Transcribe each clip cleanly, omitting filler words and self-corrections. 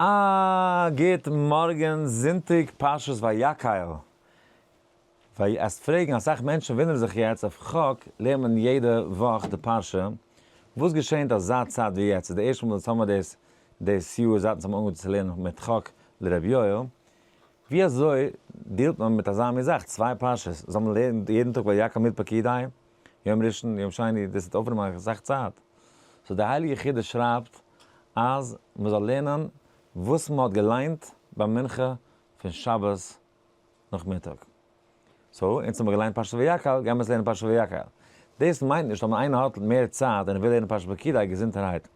א גוט מארגען זונטאג פרשת ויקהל. עס פרעגן אסאך מענטשן וואונדערן זיך יעצט אויף חק לערנט מען יעדע וואך די פרשה, וואס געשענט אזא צייט ווי יעצט איז די ערשטע מאל וואס האמער דאס דאס יאר זייט אונז האבן אנגעהויבן צו לערנען מיט חק לר' יואל, ווי אזוי deal ט מען מיט אזא מין זאך צוויי פרשות זאל מען לערנען יעדן טאג ויקהל מיט פקודי יום ראשון יום שני דאס וועט אויפנעמען אסאך צייט, so די הייליגע חידא שרייבט אז מען זאל לערנען וואס מען האט געליינט ביי מנחה פון שבת נאכמיטאג. so אונז האבן געליינט פרשת ויקהל, גיימיר עס לערנען פרשת ויקהל. דאס מיינט נישט אז ווען איינער האט מער צייט און ער וויל לערנען פרשת פקודי געזונטערהייט.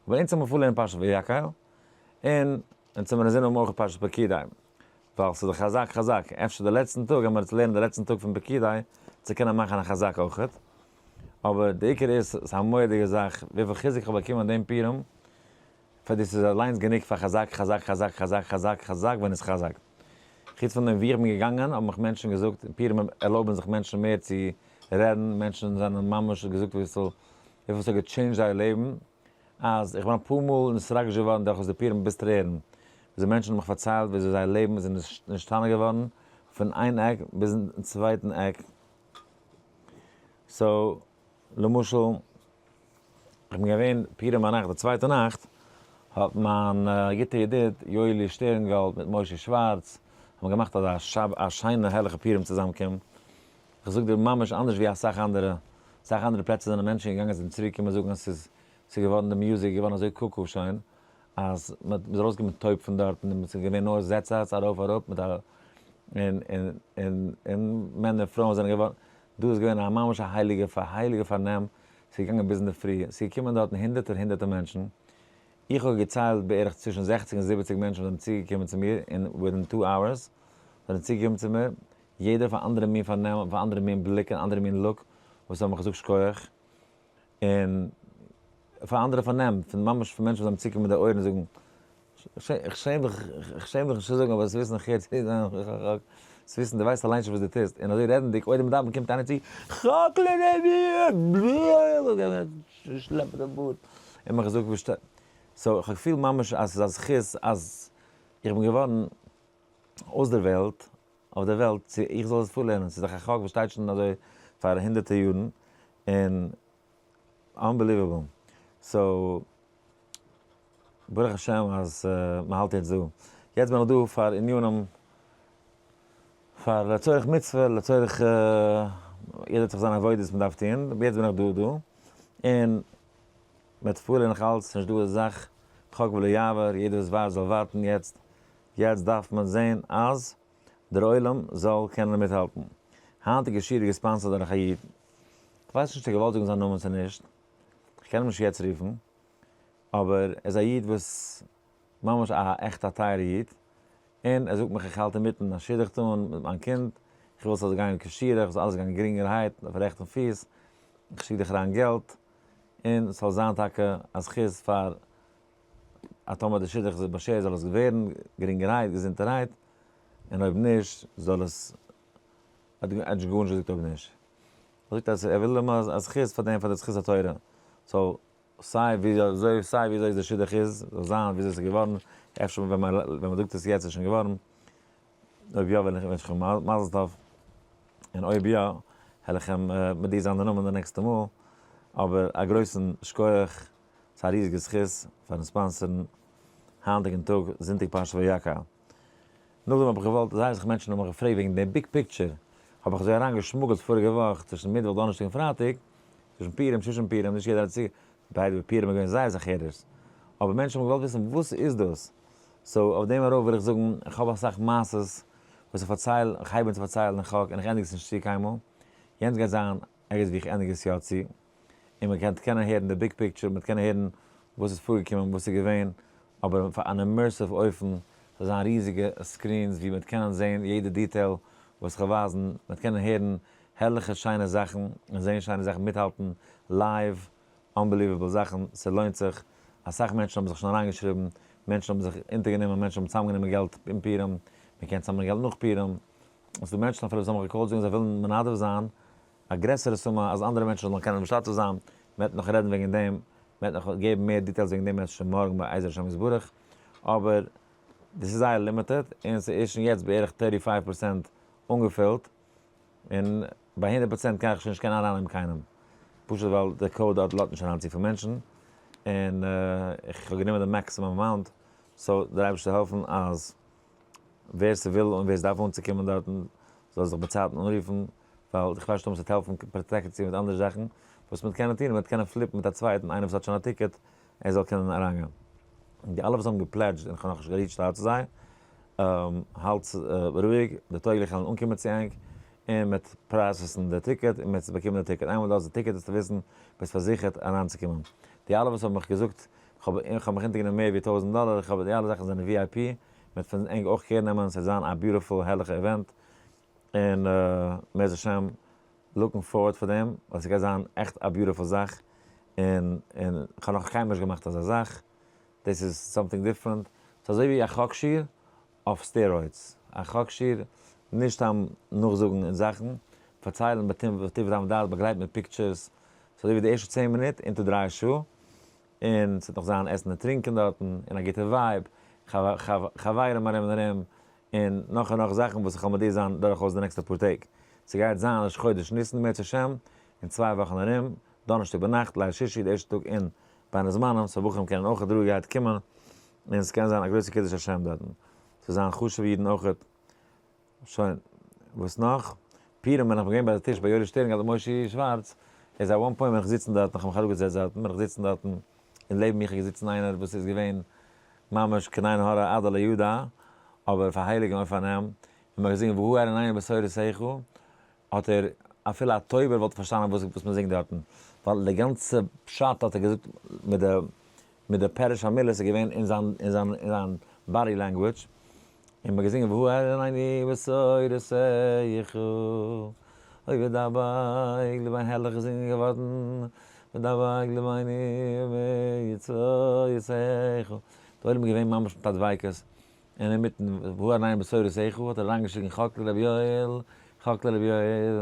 אבער אונז האבן פארלערנט פרשת ויקהל, און אונז האבן אינזין האבן אויך פרשת פקודי. ווייל ס'איז דאך חזק חזק. אפשר די לעצטן טאג גיימיר עס לערנען די לעצטן טאג פון פקודי צו קענען מאכן א חזק אויכעט. אבער די עיקר איז, ס'איז א מורא'דיגע זאך וויפיל חיזוק כ'האב באקומען דעם פורים, פאר דאס איז אליינס גענוג פאר חזק חזק חזק חזק חזק חזק ווען איז חזק. חוץ פון דעם ווי איך בין געגאנגען האבן מיך מענטשן געזאגט, אין פורים ערלויבן זיך מענטשן מער צו רעדן, מענטשן זענען ממש געזאגט וויפיל וויפיל ס'האט גע change ט זייער לעבן, אז איך בין אפאר מאל נתרגש געווארן דורכאויס די פורים ביז טרערן, וויאזוי מענטשן האבן מיך פארציילט וויאזוי זייער לעבן איז נשתנה געווארן פון איין עק ביזן צווייטן עק. so למשל איך בין געווען פורים ביינאכט די צווייטע נאכט האט מיין גוטע ידיד יואלי שטערנגאלד מיט משה שווארץ האבן געמאכט אזא שב א שיינע הערליכע פורים צוזאמקום, איך זאג דיר ממש אנדערש ווי אסאך אנדערע, אסאך אנדערע פלעצער זענען מענטשן געגאנגען זענען צוריק געקומען זאגן אז ס'איז ס'איז געווארן די music איז געווארן אזוי קוקו שוין אז מ'האט מ'איז ארויסגעקומען טויב פון דארטן און ס'איז געווען נאר זעצערס ארויף אראפ מיט א און און און און מענער פרויען זענען געווארן דא איז געווען א ממש א הייליגע הייליגע פארנעם, ס'איז געגאנגען ביז אינדערפרי, ס'איז געקומען דארטן הונדערטער הונדערטער מענטשן, איך האב געציילט בערך צווישן זעכציג און זיבעציג מענטשן וואס זענען צוגעקומען צו מיר אין within two hours, זענען צוגעקומען צו מיר, יעדער אויף א אנדערע מין פארנעם, אויף א אנדערע מין בליק און אנדערע מין look, וואס האבן מיך געזאגט שכוח, און אויף א אנדערע פארנעם, פון ממש פון מענטשן וואס זענען צוגעקומען מיט די אויערן זאגן, איך שעם דיך, איך שעם דיך נישט צו זאגן, אבער עס וויסן איך הער צו עס וויסן, דו ווייסט אליינס נישט וואס דו טוסט, און אזוי רעדנדיג, אויב דעם קומט איינער צו, חק לרבי, שלעפט די בארד, און מיך געזאגט וואס שטייט, so איך האב געפילט ממש אז עס איז א זכות אז איך בין געווארן אויסדערוועלט אויף דער וועלט צו איך זאל עס פארלערנען, ס'איז דאך א חק וואס שטייט שוין אזוי פאר הונדערטער יארן, און unbelievable, so ברוך השם אז מען האלט יעצט דא. יעצט בין איך דא פאר ענינים פאר לצורך מצוה, לצורך יעדער האט זיך זיין עבודות מען דארף טון, יעצט בין איך דא דא, און מיט פארלערן איך אלץ, ס'נישט דא אזא זאך חק ולא יעבור, יעדער וואס ווארט זאל ווארטן יעצט, יעצט דארף מען זען אז דער עולם זאל קענען מיטהאלטן. היינטיגע שיעור איז גע sponsor ט דורך א איד, כ'ווייס נישט צו ער געוואלט זאגן זיין נאמען צו נישט, כ'קען אים נישט יעצט רופן, אבער ער איז א איד וואס ממש א עכט א טייערע איד, און ער זאגט מיך איך האלט אינמיטן א שידוך טאן מיט מיין קינד, איך וויל ס'זאל גיין כשורה, ס'זאל אלעס גיין גרינגערהייט אויף רעכטן פיס, איך שיק דיך אריין געלט, און ס'זאל זיין טאקע א זכות פאר אז טאמער די שידוך איז באשערט זאל עס ווערן גרינגערהייט געזונטערהייט, און אויב נישט זאל עס, ער האט נישט גארנישט געזאגט אויב נישט. ער זאגט אז ער וויל האבן א זכות פאר דעם פאר די זכות התורה, so סיי ווי אזוי סיי ווי אזוי די שידוך איז זאל זיין ווי אזוי ס'איז געווארן, אפשר ווען מען ווען מען זאגט עס יעצט איז שוין געווארן, אויב יא וועל איך וואונטש איך אים מזל טוב, און אויב יא העל איך אים מודיע זיין די נאמען די נעקסטע מאל, אבער א גרויסן שכוח, ס'איז א ריזיגע זכות פארן sponsor ן היינטיגן טאג זונטאג פרשת ויקהל. נאכדעם האב איך געוואלט, זייער אסאך מענטשן האבן מיך געפרעגט וועגן די big picture, האב איך אזוי אריין געשמוגלט פאריגע וואך צווישן מיטוואך דאנערשטאג און פרייטאג, צווישן פורים שושן פורים, נישט יעדער האט צו, by the way פורים איז געווען זייער אסאך הערערס, אבער מענטשן האבן געוואלט וויסן וואס איז דאס, so אויף דעם ארויף וויל איך זאגן, איך האב אסאך מעשות וואס איך פארצייל, איך הייב אן צו פארציילן אין חק און איך ענדיג עס נישט צו קיינמאל, יענץ גייט זיין ערגעץ ווי איך ענדיג עס יא צו. און מען קען קענען הערן די big picture, מען קען הערן וואס איז פארגעקומען, וואס איז געווען, אבער אויף אן immersive אופן, ס'זאל זיין ריזיגע screens ווי מען וועט קענען זען יעדע detail וואס כ'וועל ווייזן, מען וועט קענען הערן הערליכע שיינע זאכן און זען שיינע זאכן, מיטהאלטן live unbelievable זאכן, ס'לוינט זיך, אסאך מענטשן האבן זיך שוין אריינגעשריבן, מענטשן האבן זיך אונטערגענומען, מענטשן האבן צוזאמגענומען געלט אין פורים, מען קען צוזאמנעמען געלט נאך פורים, און ס'דא מענטשן אפילו וואס האבן מיך גע call ט זאגן זיי ווילן מנדב זיין א גרעסערע סומע אז אנדערע מענטשן זאלן קענען משתתף זיין, מען וועט נאך רעדן וועגן דעם, מען וועט נאך געבן מער details וועגן דעם בעז ה מארגן בעזר השם יתברך. אבער דאס איז זייער limited און ס'איז שוין יעצט בערך 35% אנגעפילט, און ביי 100% קען איך שוין נישט קענען ארייננעמען קיינעם, פשוט ווייל די code דארט לאזט נישט אריין צופיל מענטשן, און איך האב גענומען די maximum amount, so דער אייבערשטער זאל העלפן אז ווער ס'וויל און ווער ס'דארף אנצוקומען דארטן זאל זיך באצייטן אנרופן, ווייל איך ווייס נישט אויב ס'וועט העלפן protect ן מיט אנדערע זאכן, וואס מ'וועט קענען טון, מ'וועט קענען flip ן מיט א צווייטן, איינער וואס האט שוין א ticket, ער זאל קענען אריינגיין. און די אלע וואס האבן גע pledge ט און כ'האב נאכנישט גע reach ט out צו זיי, האלטס רואיג, די טויגליכע וועלן אנקומען צו ענק, און מ'וועט process ן די ticket און מ'וועט באקומען די ticket. איינמאל דו האסט די ticket וועסטו וויסן ביסט פארזיכערט אריינצוקומען. די אלע וואס האבן מיך געזאגט, כ'האב מיך אונטערגענומען מער ווי 1000 דאלער, איך האב די אלע זאכן זענען VIP, מ'וועט פון ענק אויך care נעמען, ס'וועט זיין א beautiful הערליכע event, און בעזר השם looking forward פאר דעם, ווייל ס'גייט זיין עכט א beautiful זאך, און און כ'האב נאך קיינמאל נישט געמאכט אזא זאך, דאס איז something different, ס'איז אזוי ווי א חק שיעור אויף steroids, א חק שיעור נישט סתם נאכזאגן און זאכן, פארציילן בטוב טעם ודעת באגלייט מיט pictures, ס'איז אזוי ווי די ערשטע 10 מינוט אונטער 3 שעה, און ס'וועט נאך זיין עסן און טרינקען דארטן, און א גוטע vibe, חברים ארום און ארום, און נאך און נאך זאכן וואס איך וועל מודיע זיין דורכאויס די נעקסטע פאר טעג. ס'גייט זיין ראש חודש ניסן אם ירצה השם, אין 2 וואכן ארום, דאנערשטאג ביינאכט, ליל שישי, די ערשטע טאג אין בין הזמנים, so בחורים קענען אויך רואיגערהייט קומען, און ס'קען זיין א גרויסע קידוש השם דארטן. ס'זאל זיין חשוב'ע אידן אויכעט. שוין, וואס נאך? פורים ווען איך בין געווען ביי די טיש ביי יואלי שטערן גאט מושי שווארץ, איז at one point ווען איך זיצן דארטן, איך האב מיך אראפגעזעצט דארטן, בין איך זיצן דארטן, און לעבן מיך איז געזיצן איינער וואס איז געווען ממש כעין הרע עד לא ידע, אבער אויף א הייליגן אופן און מ'האט געזינגען והוא האר עינינו בתורתך, האט ער, אפילו א טויבער וואלט פארשטאנען וואס וואס מ'זינגט דארטן, ווייל די גאנצע פשט האט ער געזאגט מיט די מיט די פירוש המילות איז געווען אין זיין אין זיין אין זיין body language, און מ'האט געזינגען והוא האר עינינו בתורתך, אוי ודבק לבינו הערליך געזינגען געווארן, ודבק לבינו במצותיך, די עולם איז געווען ממש מיט א דביקות, און אינמיטן והאר עינינו בתורתך האט ער אריינגעשריגן חק לרבי יואל, חק לרבי יואל.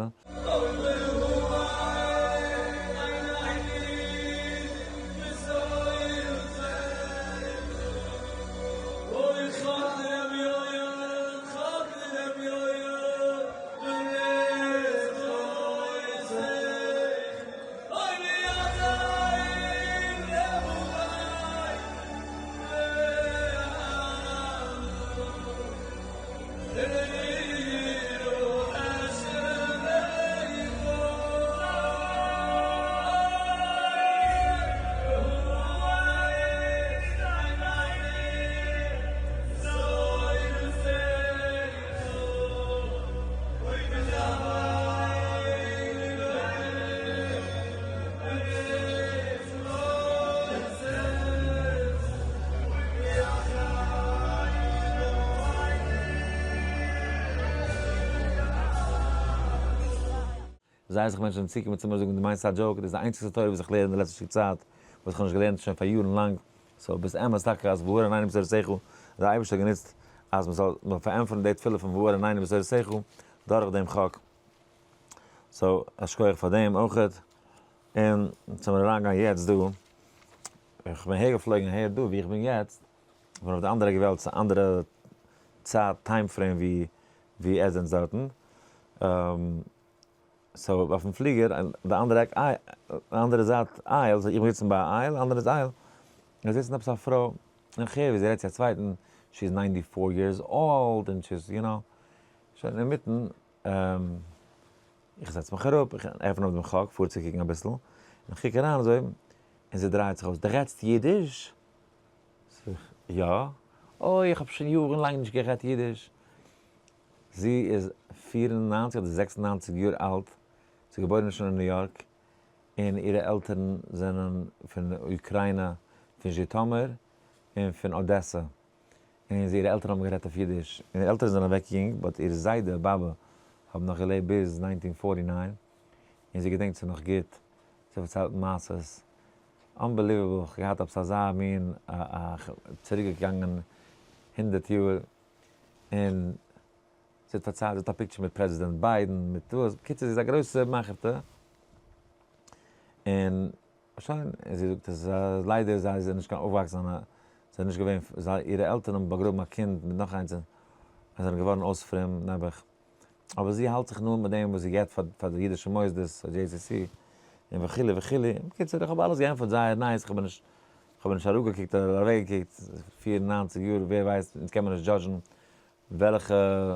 זיי זיך מענטשן צוקומען צו מיר זאגן דו מיינסט א joke, דאס איז די איינציגסטע תורה וואס איך לערן די לעצטע שטיק צייט, וואס איך האב נישט געלערנט שוין פאר יארן לאנג, so ביסט אמת טאקע אז והאר עינינו בתורתך, האט דער אייבערשטער גענוצט אז מען זאל מען פארענטפערן די תפילה פון והאר עינינו בתורתך דורך דעם חק, so א שכוח פאר דעם אויכעט, און צו מיר אריינגיין יעצט דא, איך בין אהער געפלויגן אהער דא ווי איך בין יעצט, איך בין אויף די אנדערע וועלט, ס'איז א אנדערע צייט time frame ווי ווי עטס זענטס דארטן, so אויפן פליגער די אנדערע עק aisle, די אנדערע זייט aisle, איך בין געזיצן ביי א aisle, אנדערע aisle, איז זיצן עפעס א פרוי, און איך הער ווי זי רעדט צו א צווייטן, she is 94 years old, און she is, you know, שוין אינמיטן, איך זעץ מיך אראפ, איך עפן אויף דעם חק פארצוקוקן אביסל, און איך קוק אריין אזוי, און זי דרייט זיך אויס, דו רעדסט אידיש? זאג איך, יא. אוי, איך האב שוין יארן לאנג נישט גערעדט אידיש. זי איז 94 אדער 96 יאר אלט, זי איז געבוירן שוין אין ניו יארק, און אירע עלטערן זענען פון אוקריינע, פון זשיטאמיר און פון אדעסע. און זי אירע עלטערן האבן גערעדט אויף אידיש, און אירע עלטערן זענען אוועק יונג, but איר זיידע, באבע, האבן נאך געלעבט ביז 1949, און זי געדענקט זיך נאך גוט, זי פארציילט מעשות, unbelievable, איך האב געהאט עפעס אזא מין צוריקגעגאנגען 100 יאר, און זי האט פארציילט, זי האט א picture מיט פרעזידענט ביידען, מיט וואס, בקיצור זי איז א גרויסע מאכערטע, און שוין, און זי זאגט אז ליידער זיי זענען נישט קיין אויפוואקסענע, זיי זענען נישט געווען, זיי, אירע עלטערן האבן באגראבן א קינד מיט נאך איינס און זיי זענען געווארן אויס פרום נעבעך. אבער זי האלט זיך נאנט מיט דעם וואס זי געבט פאר פאר די אידישע מוסדות, JCC, און וכו' וכו'. בקיצור, איך האב אלעס געענטפערט זייער nice, איך האב נישט, איך האב נישט אראפגעקוקט אדער אוועקגעקוקט, 94 יאר, ווער ווייסט, אונז קען מען נישט judge ן וועלכע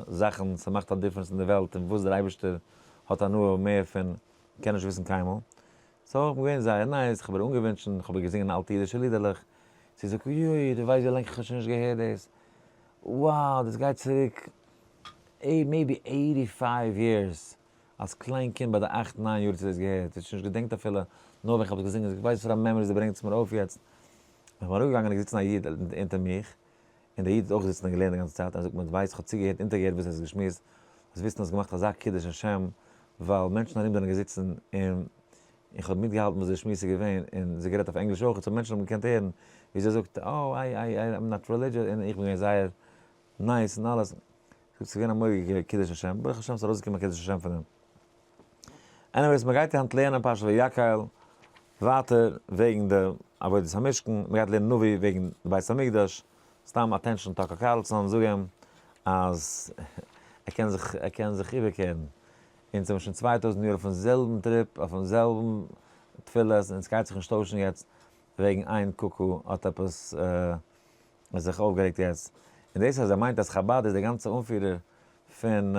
זאכן ס'מאכט א difference אין די וועלט און וואס דער אייבערשטער האט הנאה מער פון, מ'קען נישט וויסן קיינמאל. so איך בין געווען זייער nice, איך האב איר אנגעווינטשן, איך האב איר געזינגען אלטע אידישע לידערלעך, זי זאגט, יוי, דו ווייסט ווי לאנג איך האב שוין נישט געהערט דאס, wow, דאס גייט צוריק maybe 85 years, אלס קליין קינד ביי די אכט ניין יאר האט זי דאס געהערט, זי האט שוין נישט געדענקט אפילו, נאר ווען איך האב עס געזינגען, זי זאגט, ווייסט וואספארא memories דו ברענגסט מיר אויף יעצט, איך בין אראפגעגאנגען און געזיצן א איד אונטער מיך, און דער איד האט אויך געזיצן און געלערנט די גאנצע צייט, און ער זאגט מיר, ווייסט איך האב צוגעהערט אונטערגעהערט וואס ער האט געשמועסט, זאלסט וויסן האסט געמאכט אזא קידוש השם, ווייל מענטשן ארום זענען געזיצן און איך האב מיטגעהאלטן וואס די שמועס איז געווען, און זי גערעדט אויף ענגליש אויך, so מענטשן האבן געקענט הערן ווי זי זאגט, oh I I I am not religious, און איך בין געווען זייער nice און אלעס, זאגט ס'איז געווען א מורא'דיגע קידוש השם, ברוך השם ס'איז ארויסגעקומען א קידוש השם פון דעם. anyways, מ'גייט היינט לערנען פרשת ויקהל ווייטער וועגן די עבודת המשכן, מ'גייט לערנען נביא וועגן די בית המקדש, סתם attention טאקער קארלסאן, זאג אים אז ער קען זיך ער קען זיך איבערקערן, אונז האבן שוין 2000 יאר אויפן זעלבן trip אויפן זעלבן תפילות און סגייט זיך נישט טוישן יעצט וועגן איין קוקו האט עפעס זיך אויפגערעגט יעצט, און דאס אז ער מיינט אז חבד איז די גאנצע אנפירער פון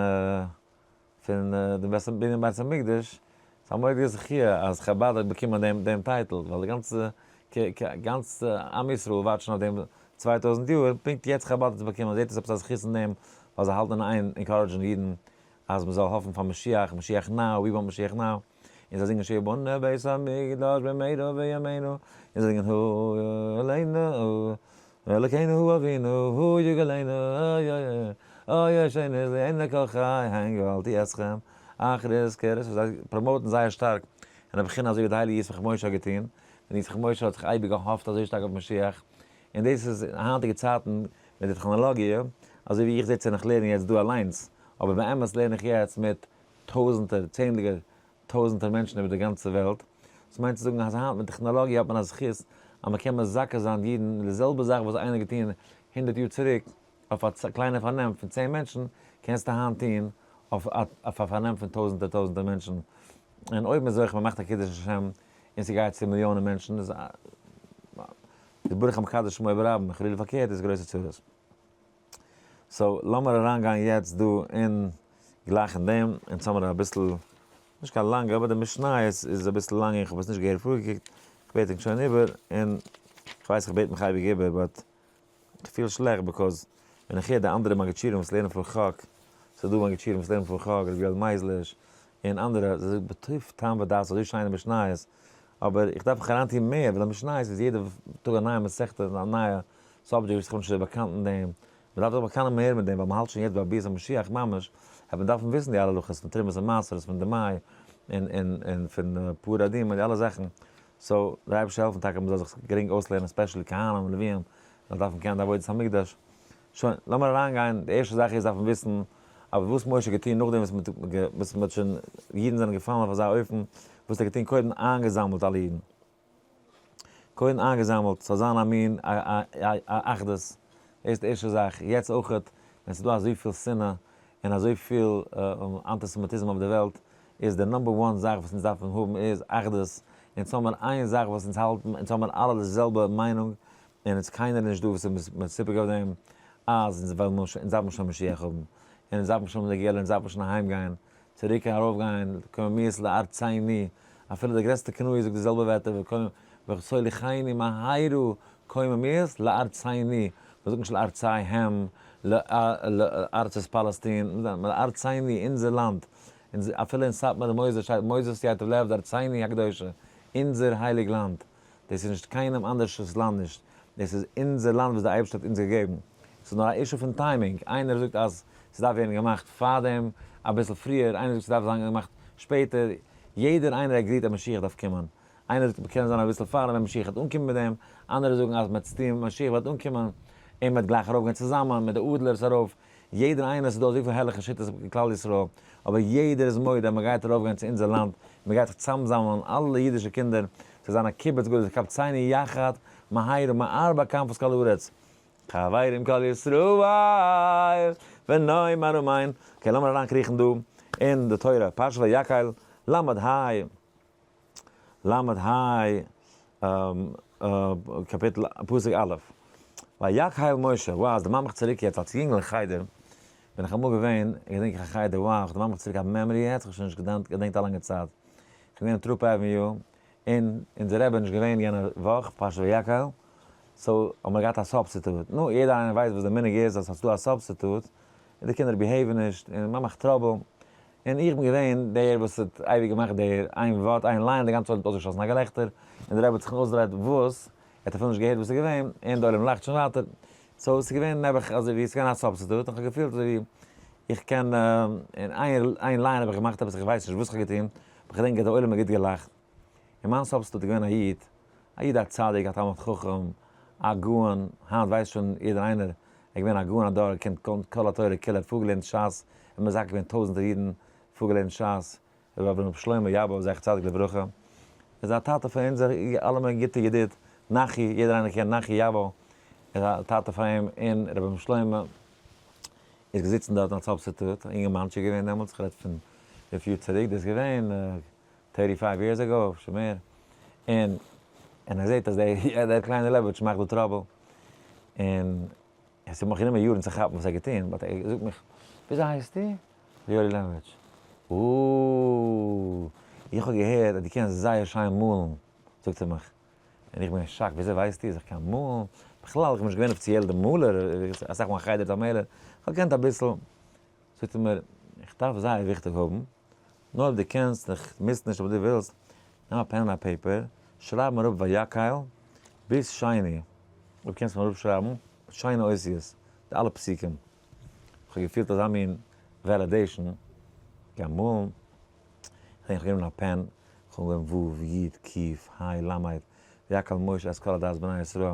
פון דעם בית בנין בית המקדש, ס'איז א מורא'דיגע זכיה אז חבד האט באקומען דעם דעם title, ווייל די גאנצע גאנץ עם ישראל ווארט שוין אויף דעם 2000 יאר, פונקט יעצט חבד האט עס באקומען, זעט אויס עפעס א זכות אין דעם, ווייל זיי האלטן אין איין encourage ן אידן אז מ'זאל האפן פאר משיח, משיח now, we want משיח now, און זיי זינגען שיבנה בית המקדש במהרה בימינו, און זיי זינגען הוא עלינו אלקינו הוא אבינו הוא יגאלנו אוי אוי אוי אוי שוין איז לעיני כל חי הן גאלתי אתכם אחרית קרס, זיי promote ן זייער שטארק אין א בחינה אזוי ווי די הייליגע ישמח משה האט געטון, ווען ישמח משה האט זיך אייביג געהאפט אזוי שטארק אויף משיח, און דאס איז אין היינטיגע צייטן מיט די טעכנאלאגיע, אזוי ווי איך זיץ און איך לערן יעצט דא אליינס, אבער באמת לערן איך יעצט מיט טויזנטער, צענדליגער טויזנטער מענטשן איבער די גאנצע וועלט, דאס מיינט צו זאגן אז היינט מיט טעכנאלאגיע האט מען א זכות אז מען קען מזכה זיין אידן מיט די זעלבע זאך וואס איינער האט געטון הונדערט יאר צוריק אויף א קליינע פארנעם פון צען מענטשן, קענסטו היינט טון אויף א פארנעם פון טויזנטער טויזנטער מענטשן, און אויב מען איז זוכה מען מאכט א קידוש השם און ס'גייט צו מיליאנען מענטשן איז ברוך המקדש שמו ברבים, חלילה פארקערט איז גרויסע צרות. so לאמיר אריינגיין יעצט דא אין גלייך אין דעם, אונז האמיר אביסל, נישט קיין לאנגע, אבער די משניות איז אביסל לאנג און איך האב עס נישט געהעריג פארגעקוקט, איך בעט ענק שוין איבער, און איך ווייס איך בעט מיך אייביג איבער, but איך פיל שלעכט because ווען איך הער די אנדערע מגיד שיעורים וואס לערנען פאר חק, ס'איז דא מגיד שיעורים וואס לערנען פאר חק, רבי יואל מייזליש, און אנדערע, זיי זאגן בטוב טעם ודעת אזוי שיינע משניות, אבער איך דארף מיך אריינטון מער, ווייל א משניות איז יעדע טאג א נייע מסכתא, א נייע subject וואס איך בין נישט אזוי באקאנט אין דעם, מען דארף זיך באקאנען מער מיט דעם ווייל מען האלט שוין יעצט ביי ביאת המשיח ממש, העט מען דארפן וויסן די אלע הלכות פון תרומות און מעשרות פון די מאי און און און פון פרה אדומה און די אלע זאכן, so דער אייבערשטער העלפן טאקע מען זאל זיך גרינג אויסלערנען especially כהנים און לוויים זאלן דארפן קענען די עבודת המקדש. שוין, לאמיר אריינגיין, די ערשטע זאך איז דארף מען וויסן אבער וואס משה האט געטון נאכדעם וואס מען וואס מען האט שוין אידן זענען געפאלן אויף אזא אופן, וואס האט ער געטון קודם איינגעזאמלט אלע אידן. קודם איינגעזאמלט ס'זאל זיין א מין א אחדות, דאס איז די ערשטע זאך, יעצט אויכעט ווען ס'איז דא אזויפיל שנאה און אזויפיל אנטיסעמיטיזם אויף די וועלט, איז די number one זאך וואס אונז דארפן האבן איז אחדות, אונז האבן איין זאך וואס אונז האלטן, אונז האבן אלע די זעלבע מיינונג, און איז קיינער נישט דא וואס איז מסופק אויף דעם, אז אונז וועלן אונז דארפן שוין משיח האבן, און אונז דארפן שוין די גאולה, אונז דארפן שוין אהיים גיין, צוריק ארויפגיין, קוממיות לארצינו, אפילו די גרעסטע קנאי זאגט די זעלבע ווערטער, ותוליכנו מהרה קוממיות לארצינו, מען זאגט נישט לארציהם, לארצות פאלעסטין, לארצינו, אונזער לאנד, אפילו אין סאטמארע מוסדות שטייט מוסדות ייטב לב דארצינו הקדושה, אונזער הייליג לאנד, דאס איז נישט קיינעם אנדערש'ס לאנד נישט, דאס איז אונזער לאנד וואס דער אייבערשטער האט אונז געגעבן, ס'איז נאר א issue פון timing, איינער זאגט אז ס'דארף ווערן געמאכט פארדעם אביסל פריער, איינער זאגט ס'דארף זיין געמאכט שפעטער, יעדער איינער agree ט אז משיח דארף קומען, איינער זאגט מ'קען זיין אביסל פאר ווען משיח וועט אנקומען מיט דעם, אנדערע זאגן אז מ'וועט טון משיח וועט אנקומען און מ'וועט גלייך ארויפגיין צוזאמען מיט די אדלערס ארויף, יעדער איינער, ס'איז דא אזויפיל הערליכע שיטות אין כלל ישראל, אבער יעדער איז מודה אז מ'גייט ארויפגיין צו אונזער לאנד, מ'גייט זיך צוזאמזאמלען אלע אידישע קינדער, ס'זאל זיין א קיבוץ גדול, וקבצנו יחד. מהרה מארבע כנפות כל הארץ, חברים כל ישראל, ונאמר אמן. Okay, לאמיר אריינקריכן דא אין די תורה, פרשת ויקהל, למד היי, למד היי, קאפיטל, פסוק א', ויקהל משה, wow, דערמאן מיך צוריק יעצט אלס יונגל אין חדר, בין איך אמאל געווען, געדענק איך א חדר, wow, איך דערמאן מיך צוריק א memory יעצט, איך האב שוין נישט געדענקט א לאנגע צייט, איך בין געווען אין Throop Avenue, און אונזער רבי איז נישט געווען יענע וואך, פרשת ויקהל, so האבן מיר געהאט א substitute, נו, יעדער איינער ווייסט וואס די מנהג איז אז ס'איז דא א substitute, און די קינדער behave ן נישט, און מ'מאכט trouble, און איך בין געווען דער וואס האט אייביג געמאכט דער איין ווארט איין line, די גאנצע עולם האט אויסגעשאסן א געלעכטער, און דער רבי האט זיך אויסגעדרייט וואס? ער האט אפילו נישט געהערט וואס איז געווען, און די עולם לאכט שוין ווייטער, so עס איז געווען נעבעך אזוי ווי עס איז געווען א substitute, און איך האב געפילט אזוי ווי איך קען, אין איין line האב איך געמאכט עפעס איך ווייס נישט וואס איך האב געטון, אבער כ'געדענק אז די עולם האט גוט געלאכט, און מיין substitute איז געווען א איד, א איד א צדיק, א תלמיד חכם, א גאון, היינט ווייסט שוין יעדער איינער, ער איז געווען א גאון הדור, ער קען כל התורה כולה, פארגעלערנט שס, און מזכה געווען טויזענטער אידן, פארגעלערנט שס, רבי אברהם שלמה יאבאב זכר צדיק לברכה, איז א טאטע פאר אונזער אלעמען גוטע ידיד, נחי, יעדער איינער קען נחי יאבאב, איז א טאטע פאר אים, און רבי אברהם שלמה איז געזיצן דארטן אלס substitute, א אינגערמאנטשיק געווען דעמאלטס, כ'רעד פון וויפיל יאר צוריק דאס איז געווען, 35 years ago, אפשר מער, און און ער זעט אז דער קליינער לעבאוויטש מאכט דא trouble, און עס האט מיך גענומען יארן צו כאפן וואס ער האט געטון, but ער זאגט מיך, וויאזוי הייסטו? יואלי לעבאוויטש. אה, איך האב געהערט אז דו קענסט זייער שיין מאלן, זאגט ער מיך, און איך בין אין shock, וויאזוי ווייסטו אז איך קען מאלן? בכלל איך בין נישט געווען אפיציעל דער מאלער, אסאך מאל חדר איז א מעלער, איך האב געקענט אביסל, זאגט ער מיר, איך דארף זייער וויכטיג האבן, נאר אויב דו קענסט, איך מוז נישט אבער דו ווילסט, נעם א pen און א paper, שרייב מיר אראפ ויקהל ביז שני, אויב קענסט מיר אראפשרייבן שיינע אותיות, די אלע פסוקים. איך האב געפילט אזא מין validation, גיי מאלן, איך האב גענומען א pen, איך האב אנגעהויבן ו' י' ק' ה' ל', ויקהל משה את כל עדת בני ישראל.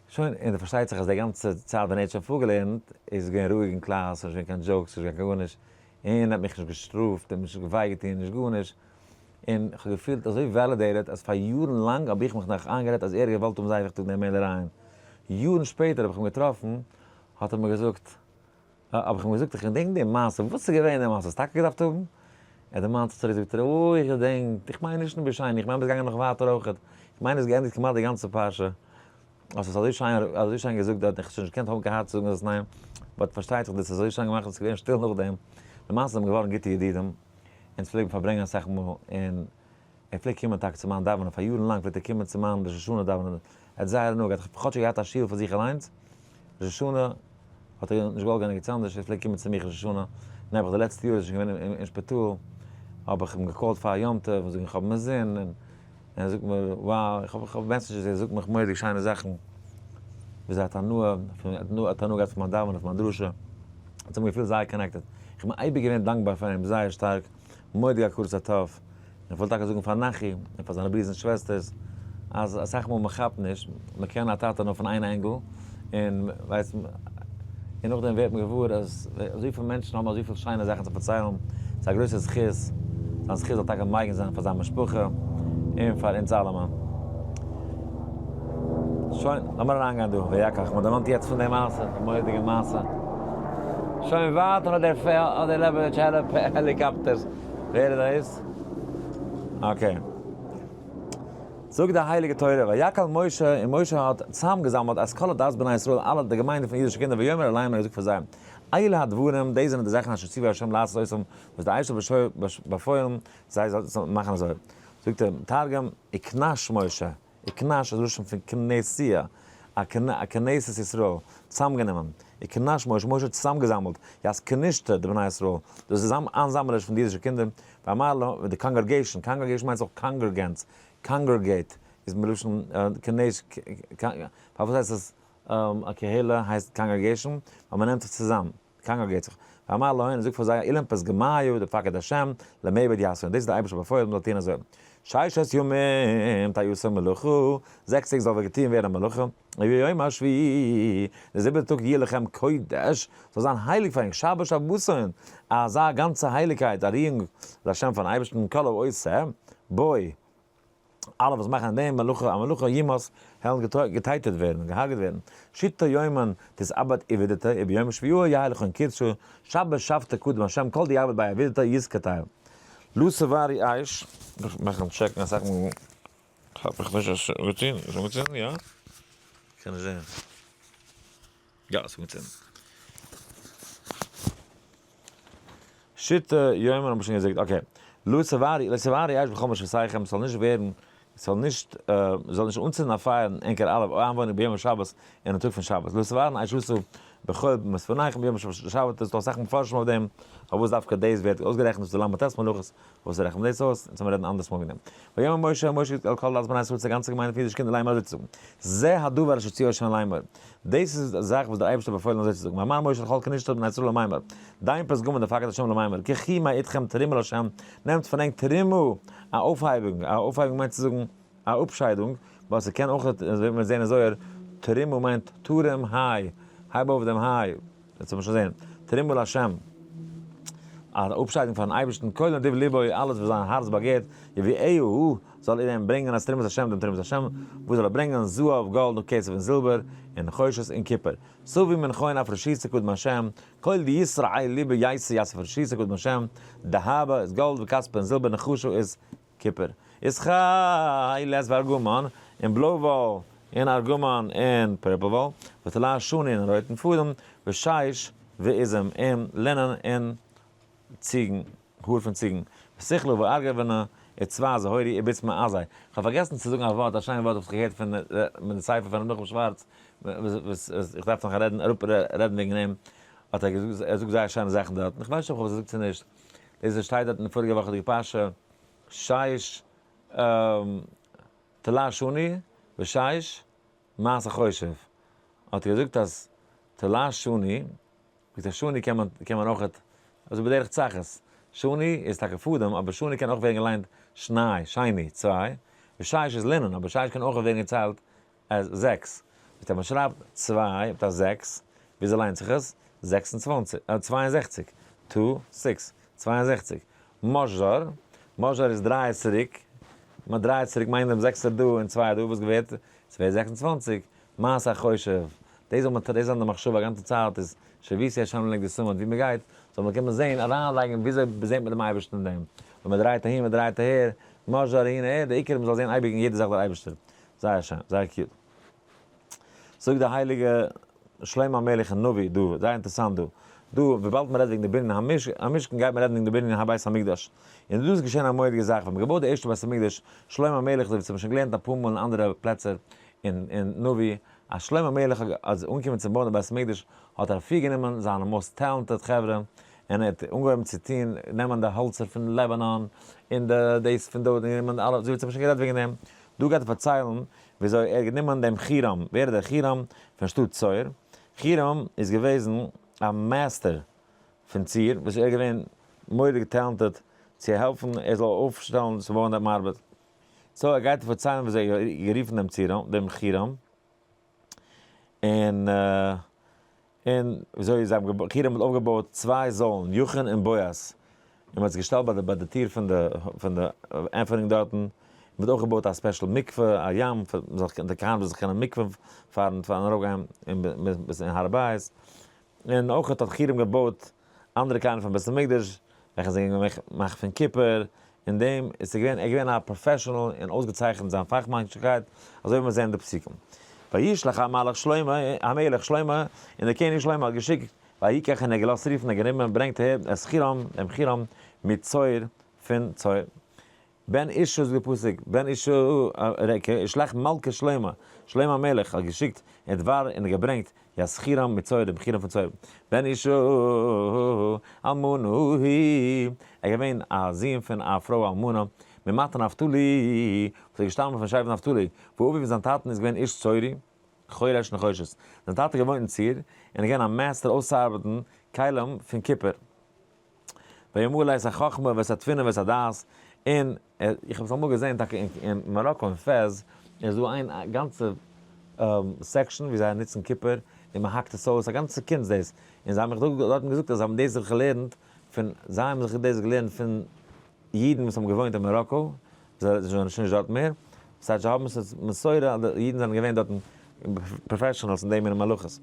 שוין, און פארשטייט זיך אז די גאנצע צייט ווען ער האט שוין פארגעלערנט איז געווען רואיג אין קלאס, נישט געווען קיין jokes, נישט געווען קיין גארנישט, און ער האט מיך נישט געשטראפט, ער האט מיך נישט וויי געטון, נישט גארנישט, און איך האב געפילט אזוי validated אז פאר יארן לאנג האב איך מיך נאך איינגערעדט אז ער האט געוואלט האבן זייער וויכטיג די מעלערייען. יארן שפעטער האב איך אים געטראפן, האט ער מיר געזאגט, האב איך אים געזאגט איך געדענק די מעשה, וואס איז געווען די מעשה, האסט טאקע געדארפט האבן? ער דערמאנט זיך צוריק זאגט ער, אוי איך געדענק, איך מיין נישט נאר בשני, איך מיין ביסט געגאנגען נאך ווייטער אויכעט, איך מיין האסט געענדיגט כמעט די גאנצע פרשה, האסט עס אזוי שיין אזוי שיין געזאגט דארט, איך האב שוין נישט געקענט האבן קיין הארץ צו זאגן אז ניין, but פארשטייט זיך דו האסט עס אזוי שיין געמאכט אז עס איז געווען שטיל נאכדעם, למעשה זענען מיר געווארן גוטע ידידים, אונז פלעגן פארברענגען אסאך מאל, און ער פלעגט קומען טאקע צו מיין דאווענען, פאר יארן לאנג פלעגט ער קומען צו מיין ראש השנה דאווענען, ער האט זייער הנאה געהאט, איך האב כאטשיג געהאט א שול פאר זיך אליינס, ראש השנה האט ער נישט געוואלט גיין ערגעץ אנדערש, ער פלעגט קומען צו מיך ראש השנה, נעבעך די לעצטע יאר איז ער שוין געווען אין שפיטאל, האב איך אים גע call ט פאר יום טוב און זאגן איך האב אינזין, און ער זאגט מיר wow, איך האב איך האב messages, ער זאגט מיך מורא'דיג שיינע זאכן, וויאזוי ער האט הנאה, ער האט הנאה געהאט פון מיין דאווענען, פון מיין דרשה, אונז האבן געפילט זייער connected, איך בין אייביג געווען דאנקבאר פאר אים זייער שטארק, מורא'דיג הכרת הטוב. איך וויל טאקע זאגן פאר נחי און פאר זיינע ברידערס און שוועסטערס אז אסאך מאל מען כאפט נישט, מען קען א טאטע נאר פון איין angle, און ווייסט און נאכדעם ווערט מען געוואר אז אזויפיל מענטשן האבן אזויפיל שיינע זאכן צו פארציילן, ס'איז א גרויסע זכות, זיין זכות זאל טאקע מגין זיין פאר זיין משפחה און פאר אונז אלעמען. שוין, לאמיר אריינגיין דא, ויקח, מען דערמאנט יעצט פון די מעשה, די מורא'דיגע מעשה. שוין ווייטער האט דער לעבאוויטש helicopters. ווער איז דאס? Okay. זאגט די הייליגע תורה, ויקהל משה, און משה האט צוזאמגעזאמלט את כל עדת בני ישראל, אלע די געמיינדע פון אידישע קינדער, ויאמר אליהם, און ער זאגט פאר זיי, אלה הדברים, דאס זענען די זאכן אשר ציווה ה' לעשות אותם, וואס דער אייבערשטער האט באפוילן זיי זאלן מאכן אזוי. זאגט דער תרגום, וקנש משה, וקנש איז לשון פון כנסיה, א כנסת ישראל, צוזאמגענומען, וקנש משה, משה האט צוזאמגעזאמלט, ית כנשתא דבני ישראל, דאס איז איינזאמלעריש פון די אידישע קינדער, ואמר לה, די congregation, congregation מיינט אויך congregants, congregate איז מלשון כנש, פארוואס הייסט עס א קהילה הייסט congregation? ווייל מען נעמט זיך צוזאם. congregate זיך. ואמר להון, זאג פאר זיי, אלם פתגמייא דפקיד השם, למעבד יעשון, דאס איז דער אייבערשטער באפוילן מען זאל טון אזוי. ששת ימים תעשה מלאכה, זעקס טעג זאל געטון ווערן א מלאכה, וביום השביעי, דער זיבעטער טאג יהיה לכם קודש, זאל זיין הייליג פאר ענק, שבת שבתון, אזא גאנצע הייליגקייט, א רואונג להשם פארן אייבערשטן, כל העושה בו. אלע וואס מאכן אין דעם מלאכה א מלאכה יומת העלן געטייטעט ווערן, געהארגעט ווערן, שיתא יומין תתעבד עבידתא וביום שביעאה יהא לכון קודשא, שבת שבתא קדם השם כל דיעבד בי עבידתא יתקטל. לא תבערו אש, דארף מאכן טשעקן אסאך מאל כאפ איך נישט אז ס'איז אנגעצינדן, איז אנגעצינדן? יא? קען נישט זעהן. יא ס'איז אנגעצינדן. שיתא יומין האב איך שוין געזאגט, okay. לא תבערו, לא תבערו אש בכל מושבותיכם, ס'זאל נישט ווערן, ס'זאל נישט, מ'זאל נישט אנצינדן א פייער אין ענקער אלע איינוואוינער ביום השבת, אינעם טאג פון שבת. לא תבערון אש אסור בכל מושבותיכם ביום השבת, ס'איז דא אסאך מפרשים אויף דעם, פארוואס דווקא דאס ווערט אויסגערעכנט, דאס איז די ל"ט מלאכות, וואס רעכנט מען דאס אויס? אונז האמיר רעדן אנדערס מאל וועגן דעם. ויאמר משה, משה האט אל כל עדת בני ישראל צו די גאנצע געמיינדע פון אידישע קינדער לאמר אזוי צו זאגן, זה הדבר אשר ציוה ה' לאמר, דאס איז די זאך וואס דער אייבערשטער האט באפוילן אזוי צו זאגן, ויאמר משה אל כל כנשת בני ישראל לאמר, דיין פתגמין דפקד ה' לאמר, קחו מאתכם תרומה לה', נעמט פון ענק תרומה, א אויפהייבונג, א אויפהייבונג מיינט צו זאגן א אפשיידונג, ווייל ס'קען אויך, אזוי ווי מיר זעהן אין זוהר, תרומה מיינט תרום היי, הייב אויף דעם היי. יעצט וועט מען שוין זען, תרומה לה', א אפשיידונג פארן אייבערשטן, כל נדיב לבו, אלעס וואס זיין הארץ באגערט, יביאהו הוא, זאל ער אים ברענגען את תרומת השם, דעם תרומת השם, וואס זאל ער ברענגען, זהב, גאלד, און כסף און זילבער, און נחושת און קופער. תביא מנכון אפרשותא קדם השם, כל דיתרעי לבא ייתי ית אפרשותא קדם השם, דהבא איז גאלד, וכספא און זילבער, נחשא איז קופער. ותכלת וארגמן, און בלוי וואל, און ארגמן, און purple וואל, ותולעת שני, און רויטן פאדעם, ושש ועזים, און לינען, און ציגן, האר פון ציגן, ושכלה וארגבנה, וצבע זהורי, ובשמא עזאי. כ'האב פארגעסן צו זאגן א ווארט, א שיין ווארט וואס כ'האב געהערט פון די ספר פון ר' נחום שווארץ, וואס איך דארף נאך רעדן, אראפ רעדן וועגן אים, האט ער געזאגט, ער זאגט זייער שיינע זאכן דארטן, כ'ווייס נישט אויב כ'האב עס געזאגט צו נישט. דאס וואס שטייט דארט אין די פאריגע וואכעדיגע פרשה, שיש תולעת שני ושיש מעשה חושב, האט ער געזאגט אז תולעת שני, זאגט ער שני קען מען קען מען אויכעט, אזוי בדרך צחות, שני איז טאקע פאדעם אבער שני קען אויך ווערן געליינט שני, שני, צוויי, ושיש איז לינען אבער שיש קען אויך ווערן געציילט אז זעקס. מיט אז מען שרייבט צוויי מיט א זעקס, וויאזוי ליינט זיך עס? 26, 62, two, six, 62. משזר, משזר איז דריי צוריק, מען דרייט צוריק מיינט דעם זעקסער דא און צוויי דא, וואס געווערט? ס'ווערט 26. מעשה החושב, דאס זאל מען, דאס זיין די מחשבה א גאנצע צייט איז שויתי השם לנגדי תמיד, ווי מען גייט זאל מען קומען זען, אריינלייגן וויאזוי זעט מען דעם אייבערשטן אין דעם, ווען מען דרייט אהין מען דרייט אהער, משזר אהין אהער, דער עיקר מען זאל זען אייביג אין יעדע זאך דער אייבערשטער. זייער שיין, זייער cute. זאגט דער הייליגער שלמה המלך אין נביא דא, זייער אינטערעסאנט דא. דא, וויבאלד מען רעדט וועגן די בנין המשכן, גייט מען רעדן וועגן די בנין הבית המקדש. און דא איז געשען א מורא'דיגע זאך, ווען מען געבויט די ערשטע בית המקדש, שלמה המלך, אזוי ווי מ'האט שוין געלערנט אפאר מאל אין אנדערע פלעצער אין נביא, אז שלמה המלך האט אנגעקומען צום בויען די בית המקדש, האט ער אפירגענומען זיינע most talented חברה, און ער האט אנגעהויבן צו טון, נעמען די האלצער פון לבנון, און די דאס פון דארט, און גענומען אלע, אזוי ווי מ'האט שוין גערעדט וועגן דעם. דא גייט ער פארציילן וויאזוי ער האט גענומען דעם חירם, ווער איז דער חירם? פון שטאט צור, חירם איז געוועזן א master פון צור, וואס ער איז געווען מורא'דיג talented צו העלפן ער זאל אויפשטעלן צו בויען דעם ארבעט, so ער גייט פארציילן וויאזוי ער האט גערופן דעם צור, דעם חירם, און און וויאזוי זיי האבן געבויט, חירם האט אויפגעבויט צוויי זוילן, יכין און בועז, און מען האט עס געשטעלט ביי די ביי די טיר פון די פון די עפענונג דארטן, און מען האט אויך געבויט א special מקווה, א ים, פאר מען זאל די כהנים זאלן זיך קענען מקווה פארן פארן ארויפגיין אין אין הר הבית, און אויך האט חירם געבויט אנדערע כלים פארן בית המקדש, וועלכע זענען געמאכט פון קופער, אין דעם איז ער געווען, ער איז געווען א professional און אויסגעצייכנט זיין פאכמאנשקייט, אזוי ווי מיר זעען אין די פסוקים. וישלח המלך שלמה, המלך שלמה, און דער קעניג שלמה האט געשיקט, ויקח און ער האט געלאזט רופן און גענומען, ברענגט אהער את חירם, דעם חירם, מצור, פון צור. בן אישה זאגט דער פסוק, בן אישה, שלח מלכא שלמה, שלמה המלך האט געשיקט את דבר און געברענגט את חירם מצור, דעם חירם פון צור, בן אישה אלמנה היא, ער איז געווען א זון פון א פרוי אלמנה, ממטה נפתלי, וואס איז געשטאמען פון שבט נפתלי, ואביו און זיין טאטן איז געווען איש צורי, חורש נחושת, זיין טאטע האט געוואוינט אין צור, און איז געווען א master אויסצוארבעטן כלים פון קופער. וימלא את החכמה ואת התבונה ואת הדעת, און איך האב עס אמאל געזען טאקע אין מאראקא אין פעז, איז דא איין גאנצע section ווי זיי נוצן קופער און מען האקט עס אויס, א גאנצע קונץ דאס, און זיי האבן מיך דארטן געזאגט אז זיי האבן דאס זיך געלערנט פון, זיי האבן זיך דאס געלערנט פון אידן וואס האבן געוואוינט אין מאראקא, זיי זענען שוין נישט דארט מער, ס'טייטש זיי האבן עס מסורה אז די אידן זענען געווען דארטן professionals אין די מיני מלאכות.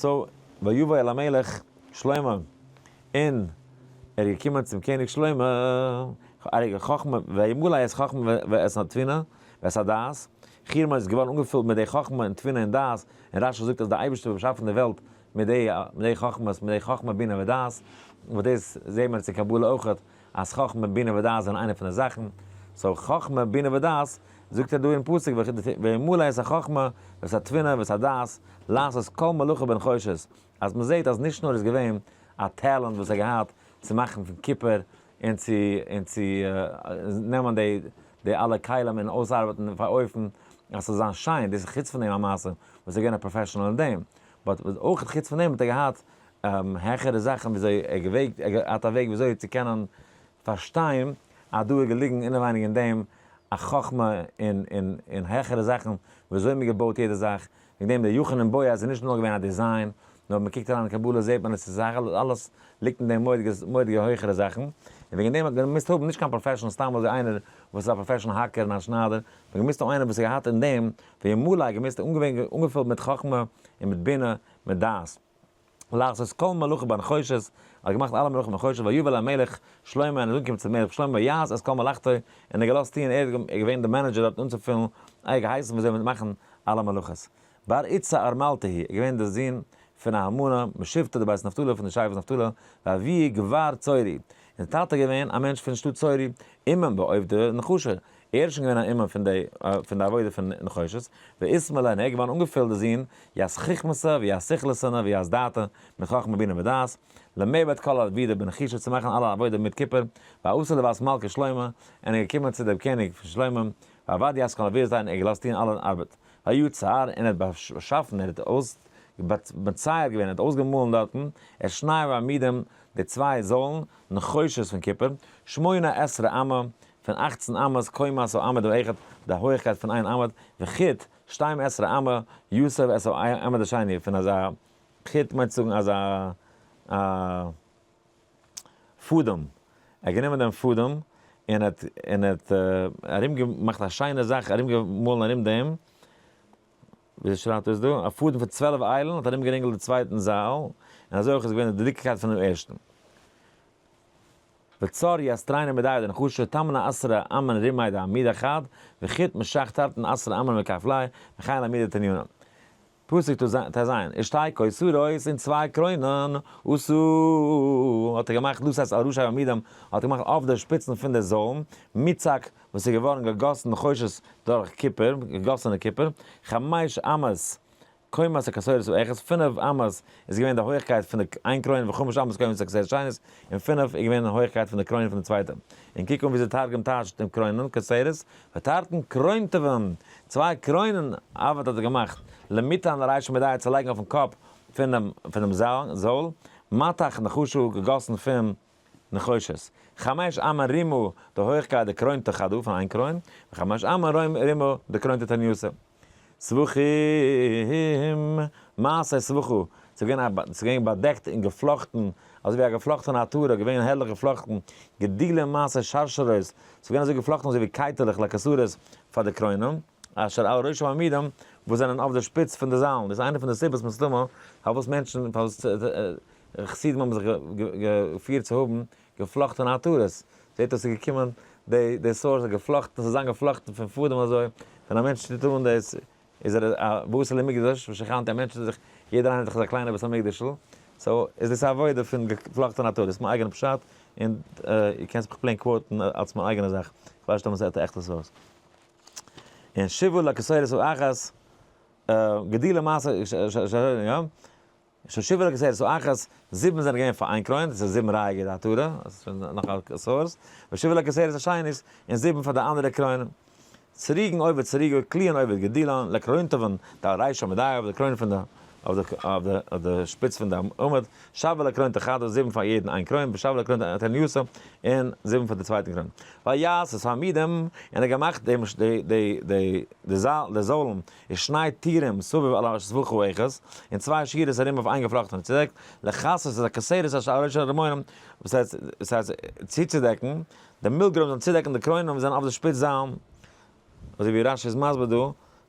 So, ויבא אל המלך שלמה, און ער איז געקומען צום קעניג שלמה, חכמה, וימלא את חכמה ואת התבונה ואת הדעת, חירם איז געווארן אנגעפילט מיט די חכמה און תבונה און דעת, און רשי זאגט אז דער אייבערשטער האט באשאפן די וועלט מיט די חכמות, מיט די חכמה בינה ודעת, וואס דאס זעהט מען אין קבלה אויכעט, אז חכמה בינה ודעת זענען איינע פון די זאכן, so חכמה בינה ודעת, זאגט ער דא אין פסוק וימלא את החכמה ואת התבונה ואת הדעת לעשות כל מלאכה בנחושת, אז מען זעט אז נישט נאר איז געווען א talent וואס ער געהאט צו מאכן פון קופער און צו און צו נעמען די די אלע כלים און אויסארבעטן אויף א אופן אז ס'זאל זיין שיין, דאס איז חוץ פון דעם א מעשה וואס ער איז געווען א professional אין דעם, but אויך חוץ פון דעם האט ער געהאט העכערע זאכן וויאזוי ער געוועגט, ער געהאט א וועג וויאזוי צו קענען פארשטיין אז דא איז געליגן אינעווייניג אין דעם א חכמה און און און העכערע זאכן וויאזוי מען געבויט יעדע זאך, וועגן דעם די יכין און בועז איז נישט נאר געווען א design, נאר ווען מען קוקט אריין אין קבלה זעט מען עס איז אלעס ליגט אין דעם מורא'דיגע מורא'דיגע הויכערע זאכן, און וועגן דעם האט מען געמוזט האבן נישט קיין professional סתם אזוי איינער וואס איז א professional האקער און א שניידער, מען האט געמוזט האבן איינער וואס האט געהאט אין דעם וימלא געמוזט אנגעפילט מיט חכמה און מיט בינה מיט דעת. לעשות כל מלאכה בנחושת, ער האט געמאכט אלע מלאכה בנחושת, ויבא אל המלך שלמה, און ער איז אנגעקומען צום מלך שלמה, ויעש את כל מלאכתו, און ער האט געלאזט טוען, ער איז געווען דער manager דארט אנצופילן, ער האט געהייסן ווי אזוי מען מאכן אלע מלאכות. בר איתתא ארמלתא הוא, ער איז געווען דער זון פון א אלמנה, משבטא דבית נפתלי, פון די שבט נפתלי, ואבוה גבר צורי, און דער טאטע איז געווען א מענטש פון שטאט צורי, אומן בעובדא נחשא, ער איז שוין געווען א אומן פון די פון די עבודה פון נחושת, ואתמלא און ער איז געווארן אנגעפילט די זון, ית חכמתא וית סכלתנא וית דעתא, מיט חכמה בינה ודעת, למעבד כל עבידא בנחישא צו מאכן אלע עבודה מיט קופער, ואתא לבת מלכא שלמה, און ער איז געקומען צו דעם קעניג פון שלמה, ועבד ית כל עבידתיה און ער האט געלאזט טוען אלע ארבעט, ויצר און ער האט באשאפן ער האט אויס מצייר געווען ער האט אויסגעמאלן דארטן, את שני העמודים די צוויי זוילן, נחושת פון קופער, שמונה עשרה אמה, פון 18 אמות, קומת העמוד האחד, די הויכקייט פון איין עמוד, וחוט, שתים עשרה אמה, יסוב את העמוד השני, פון אזא חוט מיינט צו זאגן אזא א פאדעם, ער האט גענומען דעם פאדעם און האט און האט ארום געמאכט א שיינע זאך ארום געמאלן ארום דעם, ווי שרייבט עס דא, א פאדעם פון 12 איילן האט ארום גערינגלט די צווייטן זייל, און אזוי אויך איז געווען די דיקקייט פונעם ערשטן. וצר ית תרין עמודי דנחשא תמניא עשרה אמן רמי דעמודא חד, וחוט משך תרתין עשרה אמן מכפליה, וכן לעמודא תניינא. פסוק טז, ושתי כותרות און צוויי קרוינען, עשה האט ער געמאכט לתת על ראשי העמודים, האט ער געמאכט אויף די שפיצן פון די זוילן, מוצק וואס איז געווארן געגאסן נחושת דורך קופער, געגאסענע קופער, חמש אמות קומת הכותרת האחת, פינף אמות איז געווען די הויכקייט פון די איין קרוין וחמש אמות קומת הכותרת השנית, און פינף איז געווען די הויכקייט פון די קרוין פון די צווייטע. און קוק אן וויאזוי תרגום טייטשט דעם קרוינען, כותרת, ותרתין קרונטוון, צוויי קרוינען עבד האט ער געמאכט, למיתן על ריש עמודיא צו לייגן אויפן קאפ פונעם פונעם זייל, מטח נחשה געגאסן פון נחושת. חמש אמה רמה די הויכקייט דקרונטא חדא פון איין קרוין, וחמש אמה רמה דקרונטא תניתא. סבוכים, מעשה סבכו, ס'איז געווען באדעקט און געפלאכטן, אזוי ווי א געפלאכטענע עטרה, געווען הערליך געפלאכטן, גדילים מעשה שרשרות, ס'איז געווען אזוי געפלאכטן אזוי ווי קייטעלעך לכותרות פאר די קרוינען, אשר על ראש העמודים, וואס זענען אויף די שפיץ פון די זיילן, דאס איז איינע פון די סיבות מסתמא פארוואס מענטשן, פארוואס חסידים האבן זיך געפירט צו האבן געפלאכטענע עטרות, זעט אויס ס'איז געקומען די די source איז געפלאכטן, ס'זאל זיין געפלאכטן פון פאדעם אזוי, ווען א מענטש טוט אן דאס איז ער א ועשה לי מקדש ושכנתי, א מענטש טוט זיך, יעדער איינער האט זיך אזא קליינע בית המקדש'ל, so איז דאס א עבודה פון געפלאכטענע עטרה, דאס איז מיין אייגענע פשט, און איר קענסט מיך plain quote ן אלס מיין אייגענע זאך, איך ווייס נישט אויב עס האט א עכטע source. און שבעה לכסרת האחת, גדילה מעשה יא, שבעה לכסרת האחת, זיבן זענען געווען פאר איין קרוין, דאס איז זיבן רייאיגע די עטרה, דאס איז שוין נאך א source, ושבעה לכסרת השנית, און זיבן פאר די אנדערע קרוין. צריגן עובד צריגו, קליען עובד גדילן, לקרוינטעווען, די ריישא מדאי אויף די קרוין פון די, אויף די שפיץ פון די עמוד, שבעה לקרוינטע חדא, זיבן פאר יעדן איין קרוין, ושבעה לקרוינטע תניותא, און זיבן פאר די צווייטן קרוין. ויעש את העמודים, און ער האט געמאכט די די די די זיילן, ושני טורים סביב על הסבכה האחת, און צוויי שורות ארום אויף איין געפלאכטענע צודעק, לכסות את הכותרת אשר על ראש הרמונים, וואס הייסט צוצודעקן, די מילגרוים זאלן צודעקן די קרוינען וואס זענען אויף די שפיץ זיילן, אזוי ווי רשי איז מסביר דא,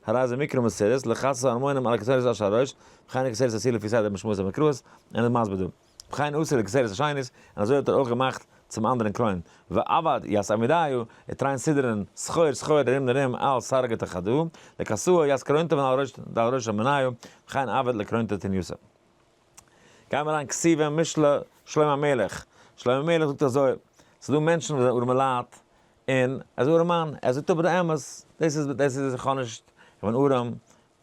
הרי זה מקרא מסורת, לכסות הרמונים על הכותרת אשר על הראש, וכן הכותרת עשוי לפי סדר משמעות המקראות, און איז מסביר דא, וכן עשו לכותרת השנית, און אזוי האט ער אויך געמאכט צום אנדערן קרוין, ועבד ית עמודיו, ותרין סדרין, סחור סחור ארום און ארום על סרגתא חדא, לכסאה ית קרוינתא ועל ראש רמוניו, וכן עבד לקרוינתא תניותא. גייען מיר אריין כתובים משלי שלמה המלך, שלמה המלך זאגט אזוי, ס'איז דא מענטשן וואס זענען ארעמע לייט, און ער איז ארעמאן, ער זאגט אבער די אמת, דאס איז דאס איז איך האב נישט, איך בין ארעם,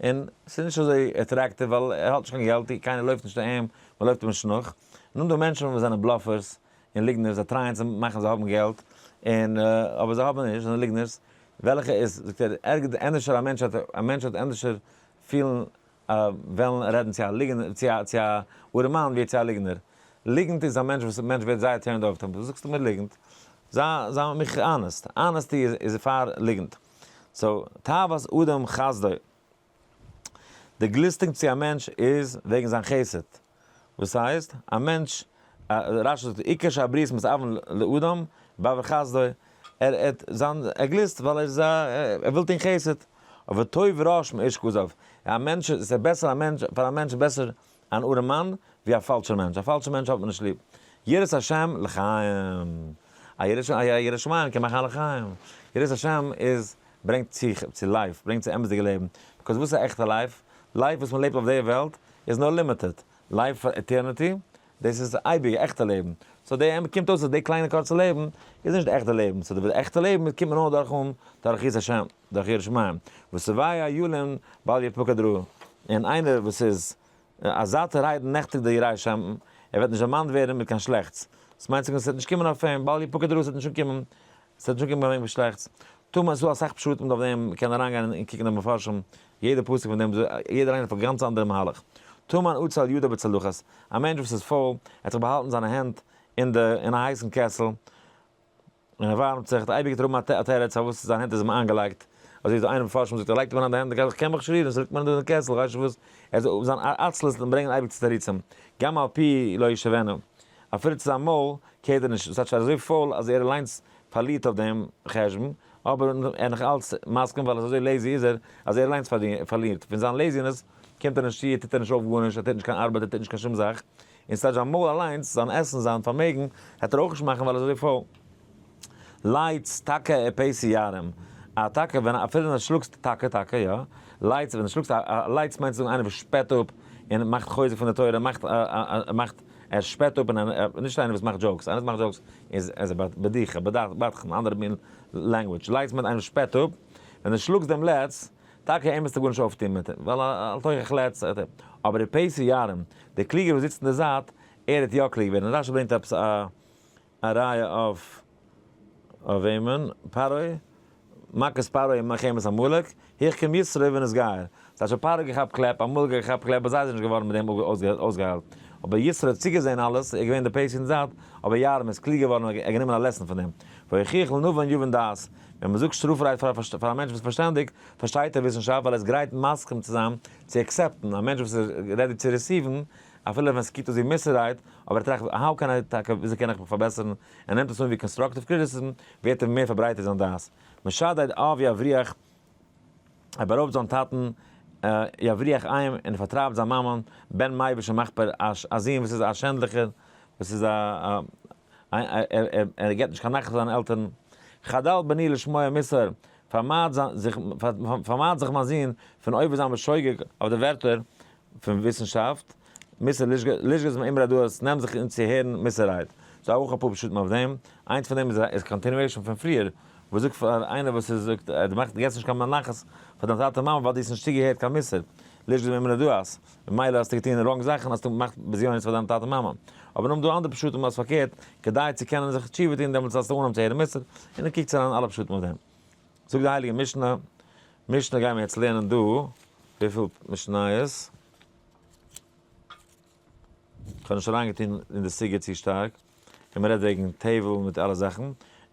און ס'איז נישט אזוי attractive ווייל ער האט נישט קיין געלט, קיינער לויפט נישט צו אים, מען לויפט אים נישט נאך, און נאך דא מענטשן וואס זענען bluffers און ליגנערס, זיי try ען צו מאכן זיי האבן געלט, און אבער זיי האבן נישט, זיי זענען ליגנערס, וועלכע איז, זאגט ער, ערגער ענדערשער א מענטש האט א מענטש האט ענדערשער פילן וועלן רעדן צו א ליגנער, צו א צו א ארעמאן ווי צו א ליגנער. ליגנט איז א מענטש וואס מענטש ווערט זייער turned off, וואס זאגסטו מיר ליגנט? זיי זיי מיך honest, honesty איז איז פאר ליגנט. so, תאוות אדם חסדו. די גליסטונג צו א מענטש איז וועגן זיין חסד. וואס הייסט? א מענטש, רשי זאגט עיקר שהבריות מתאוין לאדם בעבור חסדו, ער האט זיין, ער גליסט ווייל ער איז א, ער וויל טון חסד, אבער טוב רש מאיש כזב, א מענטש, עס איז בעסער א מענטש, פאר א מענטש איז בעסער אן ארעמאן ווי א פאלשער מענטש, א פאלשער מענטש האט מען נישט ליב. יראת השם לחיים, א ירא שמים קען מאכן א לחיים, יראת השם איז ברענגט צו צו life, ברענגט צו אמת'דיגע לעבן, because וואס איז א עכטע life? life וואס מען לעבט אויף די וועלט איז נאר limited, life פאר eternity דאס איז אייביגע עכטע לעבן, so די אמת קומט אויס אז די קליינע קורצע לעבן איז נישט די עכטע לעבן, so די עכטע לעבן קומט מען נאר דורך אן דורך יראת השם, דורך יראת שמים, ושבע ילין בל יפקד רע, און איינער וואס איז א זאטער ריידן נעכטיג די יראי שם, ער וועט נישט דערמאנט ווערן מיט קיין שלעכטס, דאס מיינט זאגן עס וועט נישט קומען אויף אים, בל יפקד רע עס וועט נישט אנקומען, עס וועט נישט אנקומען קיין שלעכטס. טאר מען, עס איז דא אסאך פשטים אויף דעם, מען קען אריינגיין און קוקן די מפרשים, יעדע פסוק פון דעם, יעדער איינער האט א גאנץ אנדערע מהלך. טמן אצל ידו בצלחת, א מענטש וואס איז פויל, ער האט זיך באהאלטן זיינע הענט אין די אין א הייסן קעסל, און ער ווארעמט זיך, די אייביגע טראגן א תירוץ פארוואס זיין הענט איז אים איינגעלייגט, אזוי ווי איינער מפרשים זאגט ער לייגט אים אריין די הענט אין קעסל, איך קען מיך נישט רירן, ס'ליגט מיר דא אין קעסל, איך ווייס נישט וואס, ער זאל זיין עצלות און ברענגען אייביג צו תירוצים, גם על פי לא ישבנו, אפילו צו זיין מויל קערט ער נישט, דאס הייסט ער איז אזוי פויל אז ער אליינס פארלירט אויף דעם חשבון, אבער ער איז נאך אלץ מסכים ווייל אזוי lazy איז ער אז ער אליינס פארלירט, פון זיין laziness קומט ער נישט צו, ער טוט ער נישט אויף גארנישט, ער טוט נישט קיין ארבעט, ער טוט נישט קיין שום זאך, און ס'טייטש זיין מויל אליינס, זיין עסן, זיין פארמעגן, העט ער אויך נישט מאכן ווייל ער איז אזוי פויל. לץ טאקע ע פ ירים, א טאקע ווען אפילו ווען שלאגסט טאקע טאקע יא, לץ ווען שלאגסט א לץ מיינט צו זאגן איינער וואס שפעט אפ און מאכט חוזק פון די תורה, מאכט מאכט ער שפעט אפ און נישט איינער וואס מאכט jokes, איינער וואס מאכט jokes איז איז א בדיחה, בדחן, אנדערע מין language, לץ מיינט איינער וואס שפעט אפ, ווען דו שלאגסט דעם לץ, טאקע אים וועסטו גארנישט אויפטון מיט, ווייל אל תוכח לץ, אבער די פתי ירים, דער קלוגער וואס זיצט אין די זייט, ער וועט יא קלוג ווערן, רשי ברענגט עפעס א א ראיה אויף אויף וועמען? פרעה, מכת פרעה און מלחמת עמלק, החכים יתרו ונתגייר. ס'האט שוין פרעה געכאפט קלעפ, עמלק האט געכאפט קלעפ, אבער זיי זענען נישט געווארן מיט דעם אויסגעהיילט. אבער יתרו האט צוגעזען אלעס, ער איז געווען די פתי אין זייט, אבער ירים איז קלוג געווארן און ער גענומען א lesson פון דעם. והוכיח לנבון יבין דעת, ווען מ'זאגט שטראף רייד פאר א מענטש וואס איז פארשטענדיג, פארשטייט ער וויסנשאפט ווייל ער איז גרייט מסכים צו זיין צו accept ן, א מענטש וואס איז ready צו receive ן, אפילו ווען ס'קוקט אויס ווי מוסר רייד, אבער ער טראכט how can I טאקע וויאזוי קען איך מיך פארבעסערן, ער נעמט עס אן ווי constructive criticism, ווערט ער מער פארברייטערט זיין דעת. משדד אב יבריח, ער בארויבט זיין טאטן, יבריח אם, און ער פארטרייבט זיין מאמען, בן מביש ומחפיר, א זון וואס איז א שענדליכער, וואס איז א ער געבט נישט קיין נחת פאר זיינע עלטערן. חדל בני לשמוע מוסר, פארמייד זיך פארמייד זיך מיין זון פון עובר זיין בשוגג אויף די ווערטער פון וויסנשאפט. מוסר לשגות מאמרי הדעות, נעם זיך אן צו הערן מוסר רייד. ס'דא אויך אפאר פשטים אויף דעם, איינס פון דעם איז continuation פון פריער, וואס זאגט פאר איינער וואס איז זאגט דו מאכסט געסט נישט קיין מנחת פאר דיין טאטע מאמע ווייל דו האסט נישט צוגעהערט קיין מוסר, לשגות מאמרי הדעות, ממילא האסטו געטון wrong זאכן האסטו געמאכט בזיונות פאר דיין טאטע מאמע. אבער נאכדעם דא אנדערע פשטים אז פארקערט, כדי צו קענען זיך תשובה טון דעמאלטס זאלסטו אנהויבן צו הערן מוסר, און דאן קוקטס אריין אלע פשטים אויף דעם. זאגט די הייליגע משנה, משנה גייען מיר יעצט לערנען דא וויפיל משניות, כ'האב נישט אריינגעטון אין די סוגיא צו שטארק, און מ'רעדט וועגן טבל מיט אלע זאכן,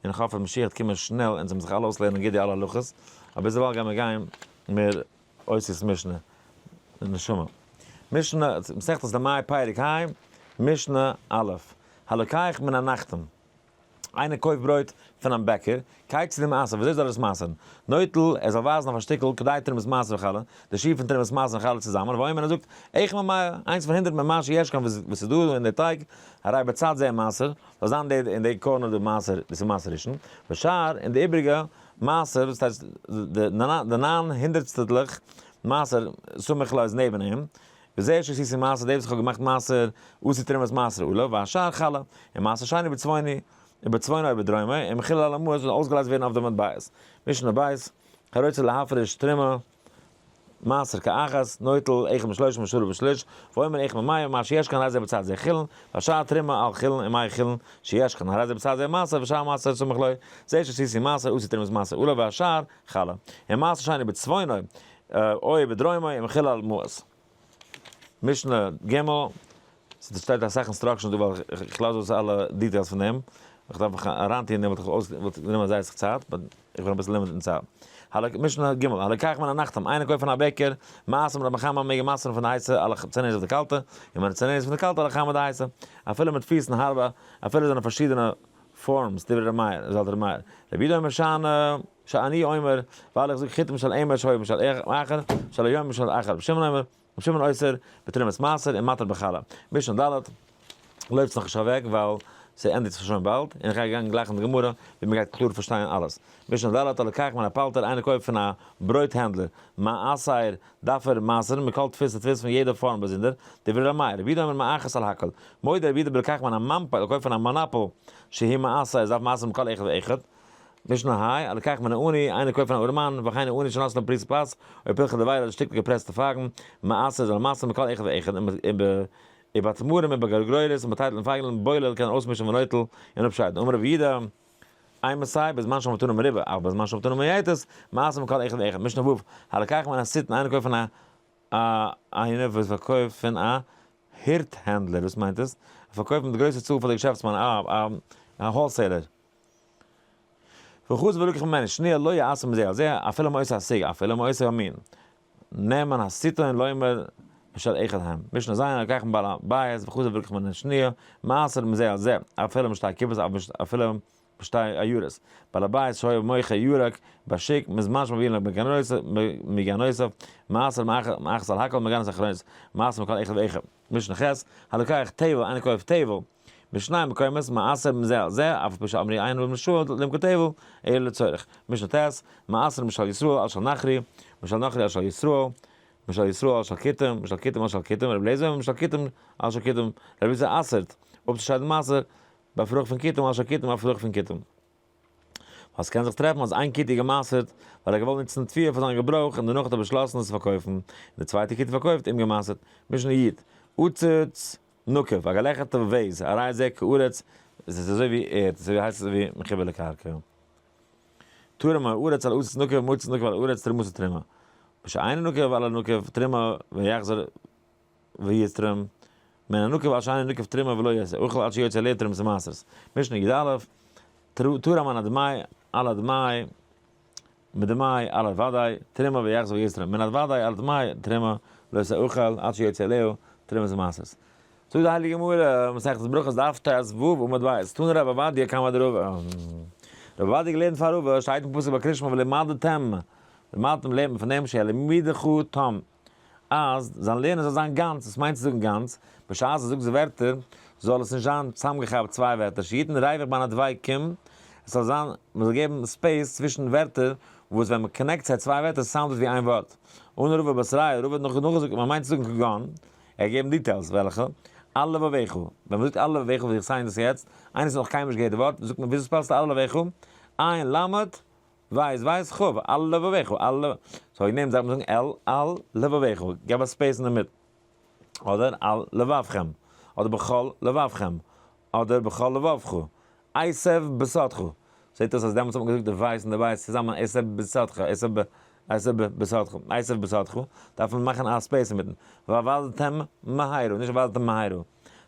און כ'האף אז משיח וועט קומען שנעל אונז זאלן זיך אלע אויסלערנען גוט די אלע הלכות, אבער ביזדערווייל גייען מיר גיין מער אותיות משנה, נשמה. משנה, מסכת דמאי פרק ה', משנה א', הלוקח מן הנחתום. איינער קויפט ברויט פון א בעקער, כיצד הוא מעשר, וויאזוי זאל ער עס מעשר'ן? נוטל, ער זאל ווייזן אויף א שטיקל, כדי תרומת מעשר וחלה, די שיעור פון תרומת מעשר און חלה צוזאמען, ואומר ער זאגט, אחד ממאה, איינס פון הונדרעט ממה שיש כאן וואס איז דא אין די טייג, הרי בצד זה מעשר, זאל זיין די אין די corner די מעשר, דאס איז מעשר ראשון, ושאר, און די איבריגע, מעשר, דאס הייסט די ניין הונדרעטסטלעך מעשר סמוך לו איז נעבן אים, וזה שעשיתי מעשר, דאס וואס איך האב געמאכט מעשר, עשוי תרומת מעשר עליו, והשאר חלה, און מעשר שני בצפוני, ובצפונו ובדרומו, און מחולל על המעות זאל אויסגעלייזט ווערן אויף די מטבעות. משנה בית, הרוצה להפריש תרומה, מעשר כאחת, נוטל, אחד משלושים ושלוש בשליש, ואומר אחד ממאה, מה שיש כאן הרי זה בצד זה חולין, והשאר תרומה על חולין ומאה חולין שיש כאן, הרי זה בצד זה מעשר, ושאר מעשר סמוך לו, זה שעשיתי מעשר, עשוי תרומת מעשר עליו, והשאר חלה. און מעשר שני בצפונו, או בדרומו, און מחולל על המעות. משנה ג', ס'שטייט אסאך instructions דא ווייל איך לאז אויס אלע details פון דעם, איך דארף מיך אריינטוען אין דעם וואלט איך אויס וואלט גענומען זייער סאך צייט, but איך בין אביסל limited אין צייט. הל' משנה ג', הלוקח מן הנחתום, איינער קויפט פון א בעקער, מעשר מן החמה מעג ער מעשר'ן פון די הייסע על הצוננת אויף די קאלטע, און מן הצוננת פון די קאלטע על החמה די הייסע, אפילו מדפיסין הרבה, אפילו זענען פארשידענע forms, דברי ר' מאיר, זאגט ר' מאיר, רבי יהודה אומר שאני, שאני אומר, ווייל איך זאג חיטים של אמש היו משל אחר, של היום משל אחר, רבי שמעון אומר, רבי שמעון אוסר בתרומת מעשר און מתיר בחלה. משנה ד', לויפטס נאך נישט אוועק ווייל ס'ענדיגט זיך שוין באלד, און איך גיי גיין גלייך אין די גמרא ווי מ'גייט קלאר פארשטיין אלעס. משנה ד', הלוקח מן הפלטר, איינער קויפט פון א ברויט הענדלער, מעשר, דארף ער מעשר'ן מכל דפוס ודפוס פון יעדע form באזונדער, דברי ר' מאיר, רבי יהודה אומר מאחת על הכל, מודה רבי יהודה בלוקח מן המנפל, ער קויפט פון א מאנאפאל, שהוא מעשר, עס דארף מעשר'ן מכל אחד ואחד. משנה ה', הלוקח מן העני, איינער קויפט פון א ארעמאן, וכן העני שנתן לו פרוסת פת, או פרחי דבלה אדער שטיקל געפרעסטע פייגן, מעשר זאל ער מעשר'ן מכל אחד ואחד, ובתמרים ובגרוגרות און ביי טייטל און פייגלען, בולל קען ער אויסמישן ונוטל און אפשיידן. אמר רבי יהודה, אימתי, בזמן שהמתנה מרובה, אבל בזמן שהמתנה מועטת, מעשר מכל אחד ואחד. משנה ו', הלוקח מן הסיטון, איינער קויפט פון א איינער וואס פארקויפט פון א הירט הענדלער, וואס מיינט עס? ער פארקויפט מיט גרויסע צאל פאר די געשעפטסמאן, א wholesaler. וחזר ולקח ממנו שניה לא יעשר מזה על זה, אפילו מאותו הסוג, אפילו מאותו המין. נאמן הסיטון לומר משל אחד הם. משנה ז', הלוקח מבעל הבית וחזר ולקח ממנו שניה, מעשר מזה על זה, אפילו משתי קופות, אפילו בשתי עיירות. בעל הבית שהיה מוכר ירק בשוק מזמן שמביאין לו מגנותיו, מעשר מאחת על הכל מגנות אחרונות, מעשר מכל אחד ואחד. משנה ח', הלוקח טבל, איינער קויפט טבל, משני מקומות, מעשר מזה על זה, אף על פי שאמרו אין ראויים לישראל למכור טבל, אלא לצורך. משנה ט', מעשר משל ישראל על של נכרי, משל נכרי על של ישראל, משל ישראל על של כותים, משל כותים על של כותים, רבי אליעזר אומר משל כותים על של כותים, רבי אליעזר אסר'ט אפצושיידן מעשר ביי פרוכט פון כותים על של כותים אויף פרוכט פון כותים. ווייל ס'קען זיך טרעפן אז איין כותי געמעשר'ט ווייל ער האט געוואלט נוצן תבואה פאר זיין געברויך און דערנאך האט ער באשלאסן עס צו פארקויפן, און די צווייטע כותי פארקויפט אומגעמעשר'ט. משנה י', עציץ נקוב, א געלעכערטע vase, הרי זה כארץ, עס איז אזוי ווי ערד, אזוי ווי הייסט עס אזוי ווי מחובר לקרקע. תרם הארץ על עציץ נקוב, מעציץ נקוב על הארץ, תרומתו תרומה. משאינו נקוב על הנקוב, תרומה ויחזור ויתרום, מן הנקוב על שאינו נקוב תרומה ולא יעשה אוכל עד שיוציא עליה תרומת המעשרות. משנה י"א, תרם מן הדמאי על הדמאי, מדמאי על הוודאי, תרומה ויחזור ויתרום, מן הוודאי על הדמאי, תרומה לא יעשה אוכל עד שיוציא עליה תרומת המעשרות. זאגט די הייליגע גמרא, מסכת ברכות דף ט"ו עמוד ב', תנא רב עובדיה קמיה דרבא. רב עובדיה געלערנט פאר רבא, שטייט אין פסוק ביי קריאת שמע ולמדתם, ולמדתם לערנט מען פון דעם שיהא לימודך תם. אז זיין לערנען זאל זיין גאנץ, וואס מיינט צו זאגן גאנץ? בשעת ער זאגט די ווערטער זאל עס נישט זיין צוזאמגעכאפט צוויי ווערטער, שיתן ריווח בין הדבקים, עס זאל זיין, מען זאל געבן space צווישן ווערטער, וואס ווען מען connect זיי צוויי ווערטער sound עס ווי איין ווארט. אמר רבא בתריה, רבא האט נאך נאכגעזאגט, מען מיינט צו זאגן כגון. ער האט געגעבן details, וועלכע? על לבבך. ווען מ'זאגט על לבבך ווי איך sign דאס יעצט, איינער וואס האט נאך קיינמאל נישט געהערט די ווארט, זאגט מען וויאזוי spell סטו על לבבך? עין למד בית בית כף, על לבבך, על לב, so אין דעם דארף מען זאגן על על לבבך, געב א space אינדערמיט. אדער על לבבכם, אדער בכל לבבכם, אדער בכל לבבך, עשב בשדך. זעט אויס אז דעמאלטס האט מען געזאגט די ווייס און די בית צוזאמען עשב בשדך, עשב ב, עשב בשדך, עשב בשדך, דארף מען מאכן א space אינמיטן. ועבדתם מהרה, נישט עבדתם מהרה.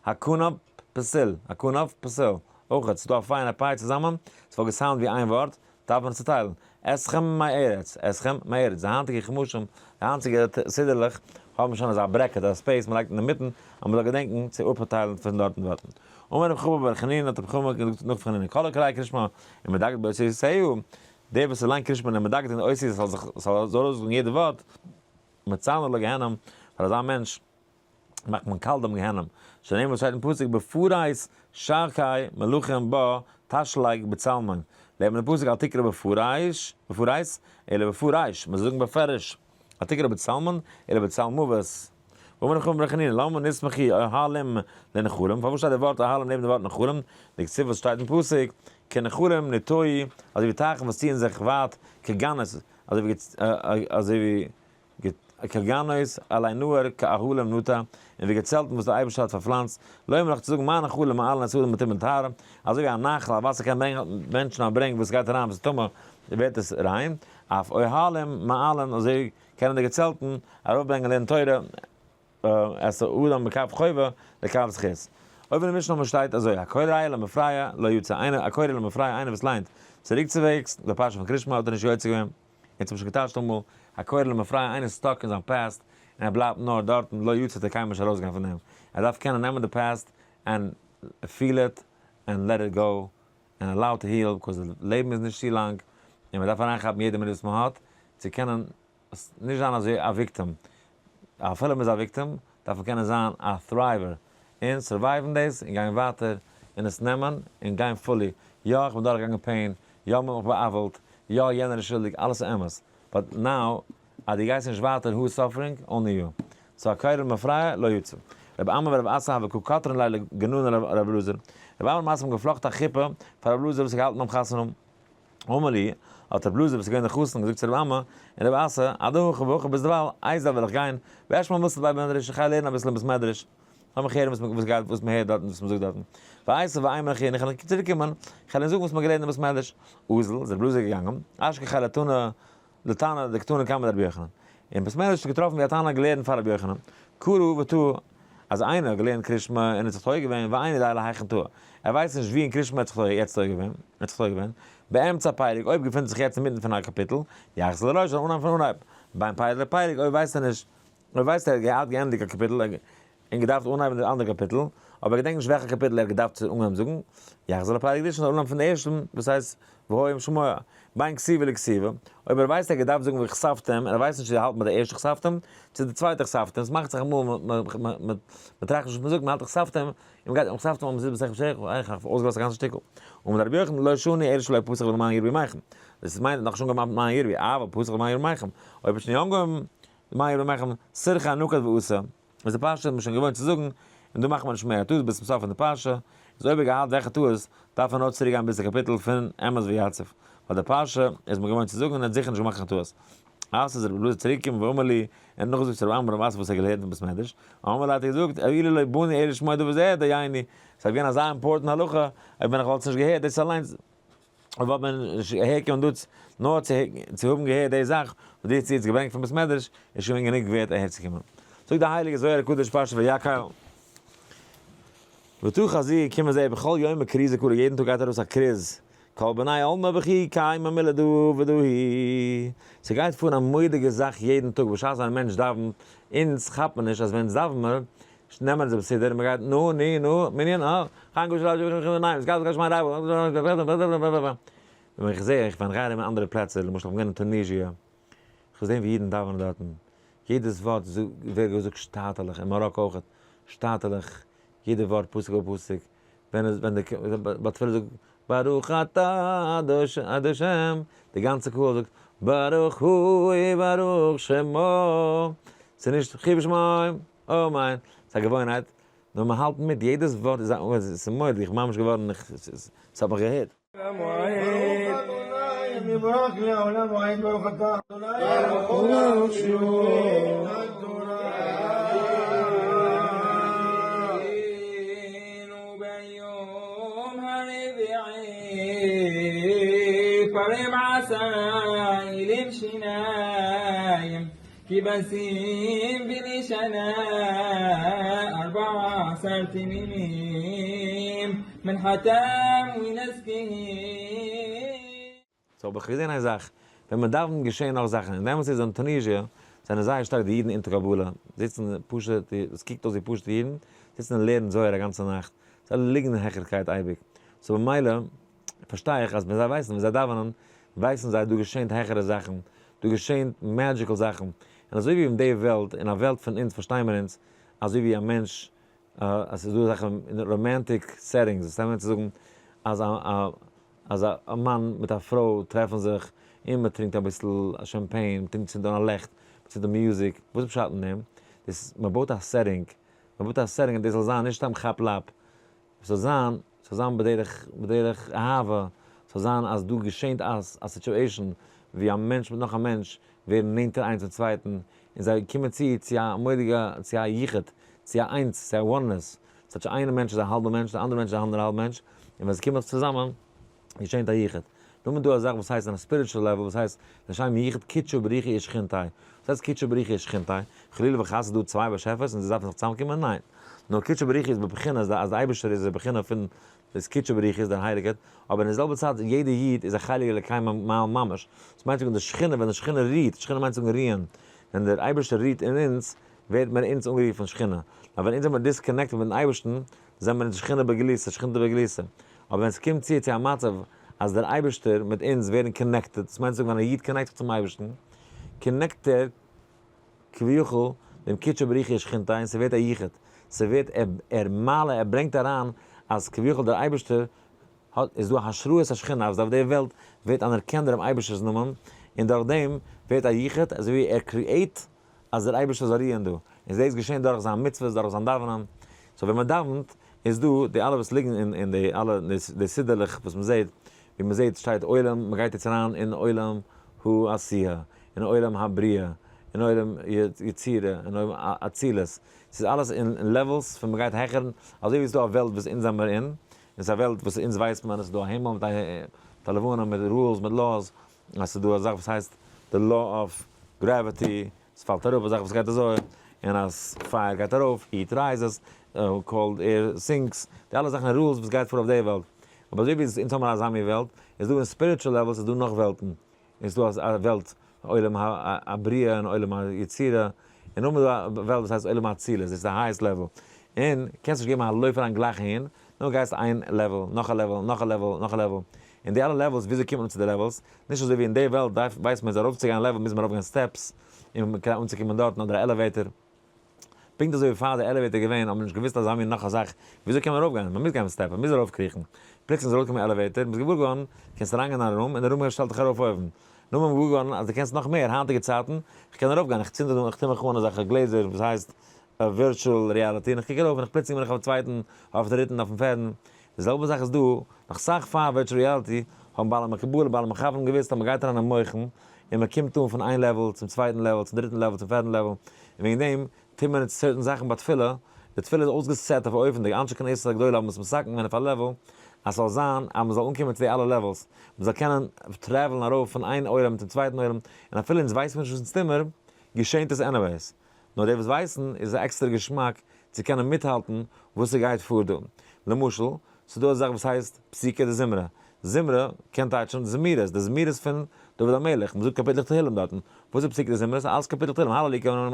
הכנף פתיל, הכנף פתיל. אויך, ס'איז דא א פיי און א פיי צוזאמען, ס'וואלט גע sound ווי איין ווארט, דארף מען עס צוטיילן. אתכם מארץ, אתכם מארץ, די היינטיגע חומשים, די היינטיגע סידור'לעך האבן שוין אזא bracket, א space מען לייגט אינמיטן, אז מען זאל געדענקן צו אפטיילן פון דארט און דארטן. אמר רב חמא בר חנינא האט רב חמא געזאגט נאך פון חנינא, כל הקורא קריאת שמע ומדקדק באותיותיה, דער וואס ליינט קריאת שמע און מדקדק אין די אותיות זאל זיך זאל ארויסזאגן יעדע ווארט, מצנן לגיהנום, פאר אזא מענטש מאכט מען קאלט דעם גיהנום, שנאמר וואס שטייט אין פסוק בפרש שרקי מלכים בה תשלג בצלמון, לערנט מען אין פסוק אל תקרא בפרש, בפרש, אלא בפרש, מען זאל זאגן בפירוש, אל תקרא בצלמון, אלא בצלמוות. ואמר ר' חמא בר חנינא, למה נסמכו אהלים לנחלים, פארוואס שטייט די ווארט אהלים נעבן די ווארט נחלים, דכתיב וואס שטייט אין פסוק, כנחלים נטעו, אזוי ווי טייכן וואס ציען זיך ווייט, כגנות, אזוי ווי כגנות עלי נהר כאהלים נטע, און ווי געצעלטן וואס דער אייבערשטער האט פארפלאנצט, לומר נאך צו זאגן מה נחלים מעלין את האדם מטומאה לטהרה, אזוי ווי א נחל, א וואסער קען ברענגען מענטשן א ברענג וואס גייט אריין וואס איז טמא, ווערט עס ריין, אף אוהלים מעלין, אזוי קענען די געצעלטן ארויפברענגען לערנען תורה, את האדם מכף חובה לכף זכות. אויבן אין משנה שטייט אזוי, הקורא למפרע לא יצא, איינער, הקורא למפרע איינער וואס ליינט צוריקצוועגס די פרשה פון קרישמע האט ער נישט יוצא געווען. אונז האבן שוין געטייטשט אמאל, הקורא למפרע איינער איז stuck אין זיין past און ער בלייבט נאר דארטן, לא יצא ער קיינמאל נישט ארויסגיין פון דעם, ער דארף קענען נעמען די past and feel it and let it go and allow to heal, because די לעבן איז נישט צו לאנג און מען דארף אריינכאפן יעדע מינוט וואס מען האט צו קענען נישט זיין אזוי א victim, אפילו מען איז א victim דארף מען קענען זיין א thriver און survive ן דאס און גיין ווייטער און עס נעמען און גיין fully, יא איך בין דורכגעגאנגען pain, יא מען האט מיך בא'עוול'ט, יא יענער איז שולדיג, אלעס איז אמת, but now אז דו גייסט נישט ווייטער who is suffering? Only you. So הקורא למפרע לא יצא. רבי אמי ורבי אסי הוו קא כתרן ליה לגננא לרבי אלעזר. רבי אמי און אסי האבן געפלאכט א חופה פאר רבי אלעזר וואס האט געהאלטן ביים חתונה האבן. אמר להו, האט רבי אלעזר וואס איז געווען דער חתן געזאגט צו רבי אמי און רבי אסי, אדהכי והכי ביזדערווייל איזיל וועל איך גיין, ואשמע מילתא דבי מדרשא איך גיי לערנען אביסל אין בית מדרש, לאמיך הערן וואס וואס גייט וואס מען הערט דארטן וואס מען זאגט דארטן. ואיתי ואימא לך און איך וועל צוריק קומען, איך וועל אים זאגן וואס מען האט געלערנט אין בית מדרש. אזל, איז רבי אלעזר געגאנגען, אשכחיה לתנא לתנא דקתני קמיה דרבי יוחנן. אין בית מדרש האט געטראפן ווי א תנא האט געלערנט פאר רבי יוחנן. קרא וטעה, אז איינער האט געלערנט קריאת שמע און האט זיך טועה געווען, ואינו יודע להיכן טעה. ער ווייסט נישט ווי אין קריאת שמע ער האט זיך טועה יעצט טועה געווען, ער האט זיך טועה געווען. באמצע פרק, אויב געפינט זיך יעצט אינמיטן פון א קאפיטל, יחזור לראש, זאל אנהייבן פון אנהייב. בין פרק לפרק, אויב ווייסט ער נישט אויב ווייסט ער האט געהאט געענדיגט א קאפיטל און געדארפט אנהייבן די אנדערע קאפיטל, אבער ער געדענקט נישט וועלכע קאפיטל ער האט געדארפט צו אנהייבן זאגן, יחזור לפרק ראשון זאל אנהייבן פון די ערשטן, וואס הייסט והיה אם שמוע, בין כתיבה לכתיבה, אויב ער ווייסט ער האט געדארפט זאגן וכתבתם און ער ווייסט נישט צו ער האלט ביי די ערשטע וכתבתם צו די צווייטע וכתבתם, עס מאכט זיך אמאל מען טראכט נישט וואס מען זאגט, מען האלט וכתבתם און מען גייט וכתבתם און מען זיצט בסך בשער, איך האב אויסגעלאזט א גאנצע שטיקל. אמר רבי יוחנן לא שנו אלא שלא פתח למען ירבו ימיכם, דאס מיינט נאך נישט אנגעהויבן למען ירבו, אבל פתח למען ירבו ימיכם, אויב האט שוין יא אנגעהויבן למען ירבו ימיכם, סירכא הנקט ועשה, איז די פרשה האט מען שוין געוואוינט צו זאגן, און דא מאכט מען נישט מער א טעות ביז צום סוף פון די פרשה, איז אויב ער געהאט וועלכע טעות, דארף ער נאר צוריק גיין ביז די קאפיטל פון אמת ויציב, ווייל די פרשה איז מען געוואוינט צו זאגן און ער האט זיכער נישט געמאכט קיין טעות. אז איז רבי אלעזר צוריק געקומען ואמר לי, ער האט נאכגעזאגט צו רבי עמרם וואס ער האט געלערנט אין בית מדרש, אמר לי האט ער געזאגט, אילו לא באנו אלא לשמוע דבר זה, דייני, ס'איז געווען אזא important הלכה, אויב ווען איך וואלט עס נישט געהערט דאס אליינס, אויב וואלט מען נישט אהער געקומען דא נאר צו האבן געהערט די זאך וואס דו האסט יעצט געברענגט פון בית מדרש, איז שוין געווען גענוג ווערט אהער צו קומען. זאגט די הייליגע זוהר הקדוש פרשת ויקהל, ותא חזי קומען זיי בכל יומא כרוזא כרא יעדן טאג גייט ארויס א כרוז, כל בני עלמא בכו קיימא מלה דא ודאי. ס'גייט פאר א מורא'דיגע זאך יעדן טאג בשעת ווען א מענטש דאווענט, אונז כאפט מען נישט אז ווען אונז דאווען מיר, נעמען זיי בסדר און מ'גייט נו ני נו מנין אה חיים גוש רב גוש ניין עס גייט גוש מיין רב ווען איך זעה איך ווען גיי ארום אין אנדערע פלעצער למשל איך בין געווען אין טוניזיע איך האב געזען ווי אידן דאווענען דארטן יעדעס ווארט ווערט געזאגט שטאטעלעך אין מאראקא אויך שטאטעלעך יעדע ווארט פסוק ביי פסוק ווען עס ווען די בעל תפילה זאגט ברוך אתה ה' די גאנצע קהל זאגט ברוך הוא וברוך שמו ס'איז נישט חיב שמו אמן. ס'איז א געוואוינהייט, נאר מען האלט מיט יעדעס ווארט איז א, ס'איז מורא'דיג, איך בין ממש געווארן, ס'האט מיך געהיט. ברוך אדוני המבורך לעולם ועד ברוך אתה אדוני ברוך שמו וביום הרביעי פרים עשה אילים שיניים כבשים בני שנה 14 תמימים מנחתם ונסכיהם. so האב איך געזען איין זאך, ווען מען דאווענט געשען נאך זאכן, און דעמאלטס איז אין טוניזיע זענען זייער שטארק די אידן אונטער קבלה, זיצן פשוט, עס קוקט אויס ווי פשוטע אידן, זיצן און לערנען זוהר א גאנצע נאכט, זיי ליגן אין העכערקייט אייביג, so במילא פארשטיי איך אז ווען זיי ווייסן ווען זיי דאווענען ווייסן זיי דא געשענט העכערע זאכן, דא געשענט magical זאכן, און אזוי ווי אין די וועלט, אין א וועלט פון אונז פארשטיי מיר אונז, אזוי ווי א מענטש, אז ס'איז דא אזעלכע romantic settings, וואס מיינט צו זאגן אז א אז א מאן מיט א פרוי טרעפן זיך און מען טרינקט אביסל champagne, מען טרינקט צינדט אן א לעכט, מען צינדט אן מוזיק, וואס איז פשט אין דעם? דאס מען בויט א setting, מען בויט א setting אז דאס זאל זיין נישט סתם כאפ לאפ, ס'זאל זיין, ס'זאל זיין בדרך, בדרך אהבה, ס'זאל זיין אז דא געשענט א א situation ווי א מענטש מיט נאך א מענטש ווערן נענטער איינס צום צווייטן, און זיי קומען צו צו א מורא'דיגע, צו א יחוד, צו א איינס, צו א oneness, ס'טייטש איינע מענטש איז א האלבע מענטש, די אנדערע מענטש איז א אנדערע האלב מענטש, און ווען זיי קומען זיך צוזאמען, געשענט א יחוד. נאר מען דא א זאך וואס הייסט אין א spiritual level וואס הייסט לשם יחוד קודשא בריך הוא ושכינתיה. וואס הייסט קודשא בריך הוא ושכינתיה? חלילה וחס איז דא צוויי באשעפערס און זיי דארפן זיך צוזאמקומען? ניין. נאר קודשא בריך הוא איז בבחינה אז די אייבערשטער איז די בחינה פון דאס קודשא בריך הוא איז דער הייליגער, אבער אין די זעלבע צייט יעדע איד איז א חלק אלוקי ממעל ממש. דאס מיינט זאגן די שכינה ווען די שכינה רוהט, שכינה מיינט זאגן רוען, ווען דער אייבערשטער רוהט אין אונז ווערט מען אונז אנגערופן שכינה. נאר ווען אונז זעמיר disconnected מיטן אייבערשטן זעמיר אונז שכינה בגלותא, שכינתא בגלותא. אבער ווען ס'קומט צו צו א מצב אז דער אייבערשטער מיט אונז ווערן connected, דאס מיינט צו זאגן ווען א איד connect זיך צום אייבערשטן, connect ער כביכול דעם קודשא בריך הוא ושכינתיה און ס'ווערט א יחוד, ס'ווערט ער ער מעלה ער ברענגט אריין אז כביכול דער אייבערשטער האט איז דא השראת השכינה אז אויף דער וועלט ווערט אנערקענט דעם אייבערשטער'ס נאמען און דורך דעם ווערט א יחוד אזוי ווי ער create אז דער אייבערשטער זאל רוען דא, און דאס געשען דורך זיין מצוות, דורך זיין דאווענען, so ווען מען דאווענט איז דא די אלע וואס ליגן אין די אלע די סידור'לעך וואס מען זעט, ווי מען זעט שטייט עולם, מען גייט יעצט אריין אין עולם העשיה, אין עולם הבריאה, אין עולם יצירה, אין עולם אצילות, ס'איז אלעס אין levels פון מען גייט העכער, אזוי ווי ס'איז דא א וועלט וואס אונז זעמער אין, און ס'איז א וועלט וואס אונז ווייסט מען אז ס'איז דא א הימל מיט א לבנה מיט rules מיט laws, אז ס'איז דא א זאך וואס הייסט די law of gravity, ס'פאלט אראפ א זאך וואס גייט אזוי, און אז פייער גייט ארויף, heat rises, cold air sinks, די אלע זאכן rules וואס גייט פאר אויף די וועלט. אבער אזוי ווי אונז האבן אזא מין וועלט, איז דא אין spiritual levels איז דא נאך וועלטן. איז דא א וועלט עולם הבריאה און עולם היצירה, און נאכדעם איז דא א וועלט וואס הייסט עולם האצילות, דאס איז די highest level. און קענסט נישט געבן א לויף אריין גלייך אהין, נאר גייסט איין level, נאך א level, נאך א level, נאך א level. און די אלע levels, וויאזוי קומט מען צו די levels? נישט אזוי ווי אין די וועלט דארף ווייסט מען אז ארויפצוגיין א level מוז מען ארויפגיין steps, און כדי אנצוקומען דארטן אדער א elevator. פונקט אזוי ווי פאר די elevator געווען האט מען נישט געוואוסט אזא מין נאך א זאך, וויאזוי קען מען ארויפגיין? מען מוז גיין מיט steps, מען מוז ארויפקריכן. פלוצלינג איז ארויסגעקומען א elevator, מען איז געוואר געווארן, קענסט אריינגיין אין א room, און די room שטעלט דיך ארויף אויבן. נאר מען איז געוואר געווארן אז דו קענסט נאך מער, היינטיגע צייטן, איך קען ארויפגיין, איך צינד אן, איך טו מיך אן אזעלכע גלעזער וואס הייסט virtual reality, און איך קוק ארויף און איך פלוצלינג בין איך אויפן צווייטן, אויפן דריטן, אויפן פערטן. די זעלבע זאך איז דא, נאך סאך פאר virtual reality האבן בעלי מקובלים, בעלי מחברים געוואוסט אז מען גייט אריין אין מוח'ן, און מען קומט אן פון איין level צום צווייטן level, צום דריטן level, צום פערטן level, און וועגן דעם טוט מען נישט certain זאכן ביי תפילה, די תפילה איז אויסגעסעט אויף א אופן, די אנשי כנסת הגדולה האבן עס מתקן געווען אויף א level, אז ס'זאל זיין אז מען זאל אנקומען צו די אלע levels, מען זאל קענען travel ן ארויף פון איין עולם צום צווייטן עולם, און אפילו אונז ווייסן מיר נישט וואס אונז טוהן מיר, געשענט עס anyways. נאר די וואס ווייסן איז עס א עקסטערע געשמאק צו קענען מיטהאלטן וואס ס'גייט פאר דא. למשל, ס'איז דא א זאך וואס הייסט פסוקי דזמרה. זמרה קען טייטשן זמירות, די זמירות פון דוד המלך, מ'זאגט קאפיטלעך תהילים דארטן. וואס איז פסוקי דזמרה? ס'איז אלעס קאפיטלעך תהילים, הללוקה,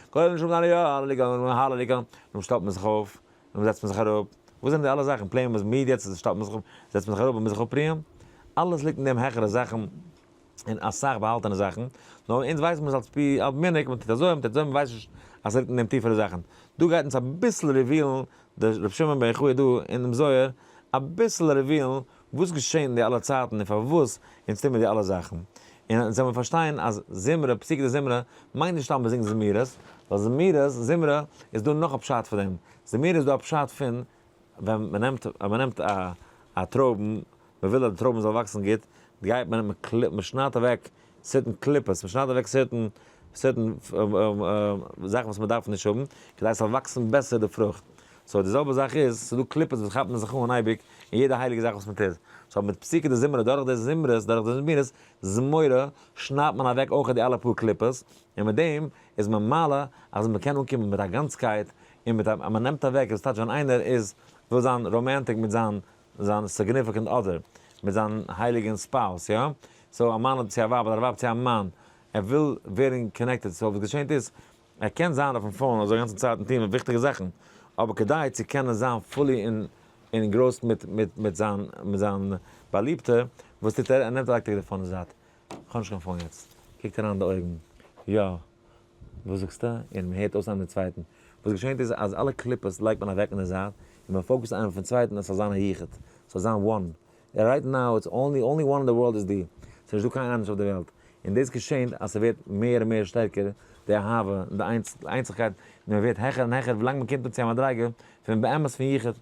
כל נשמה הללוקה, הללוקה, נו שטעלט מען זיך אויף, נו זעצט מען זיך אראפ. וואס זענען די אלע זאכן? פלעין מ'איז מיד יעצט שטעלט מען זיך אויף, זעצט מען זיך אראפ און מ'מוז זיך אפרוען? אלעס ליגט אין דעם העכערע זאכן. און אסאך באהאלטענע זאכן, נאר אונז ווייסן מיר עס אלס פי על מנהג, מען טוט אזוי, מען טוט אזוי, מען ווייסט נישט אז ס'ליגט אין דעם טיפערע זאכן. דא גייט אונז אביסל reveal ן דער רבי שמעון בן יוחאי דא אינעם זוהר, אביסל reveal ן וואס געשעט אין די אלע צייטן און פארוואס אונז טוהן מיר די אלע זאכן. און אונז זאל מיר פארשטיין אז זמרה, פסוקי דזמרה, מיינט נישט סתם מען זינגט זמירות, ווייל זמירות, זמרה, איז דא נאך א פשט פאר דעם. זמירה איז דא א פשט פון ווען מען נעמט, אז מען נעמט א א טרויבן, מען וויל אז די טרויבן זאל וואקסן גוט, גייט מען און מען שניידט אוועק certain קליפות, מען שניידט אוועק certain certain זאכן וואס מען דארף נישט האבן, כדי ס'זאל וואקסן בעסער די פרוכט. so די זעלבע זאך איז, ס'איז דא קליפות וואס כאפן זיך אן אייביג אין יעדע הייליגע זאך וואס מען טוט. so מיט פסוקי דזמרה, דורך די זמרות, דורך די זמירות, זמורה, שניידט מען אוועק אויך די אלע פאר קליפות, און מיט דעם איז מען מעלה אז מען קען אנקומען מיט א גאנצקייט, און מיט א, אז מען נעמט אוועק, דאס טייטש ווען איינער איז, וויל זיין romantic מיט זיין, זיין significant other, מיט זיין הייליגען spouse, יא? so א מאן צו א ווייב אדער א ווייב צו א מאן, ער וויל ווערן connected, so וואס געשענט איז, ער קען זיין אויפן phone אזוי גאנצן צייט און טון וויכטיגע זאכן, אבער כדי צו קענען זיין fully אין engrossed מיט מיט מיט זיין מיט זיין באליבטע, וואס טוט ער? ער נעמט אוועק די phone אין זייט, איך האב נישט קיין phone יעצט, קוקט אריין אין די אויגן, יא, וואס זאגסטו? און מען הערט אויס איינער דעם צווייטן, וואס געשענט איז אז אלע קליפות לייגט מען אוועק אין די זייט, און מען focus ט איינער אויפן צווייטן עס זאל זיין א יחוד, עס זאל זיין one, right now it's only only one in the world איז די, ס'איז נישט דא קיין אנדערש אויף די וועלט, און דאס געשענט אז ס'ווערט מער און מער שטערקער די אהבה און די איינציגקייט, און מען ווערט העכער און העכער ווילאנג מען קומט אן צו א מדריגה פון באמת פון יחוד.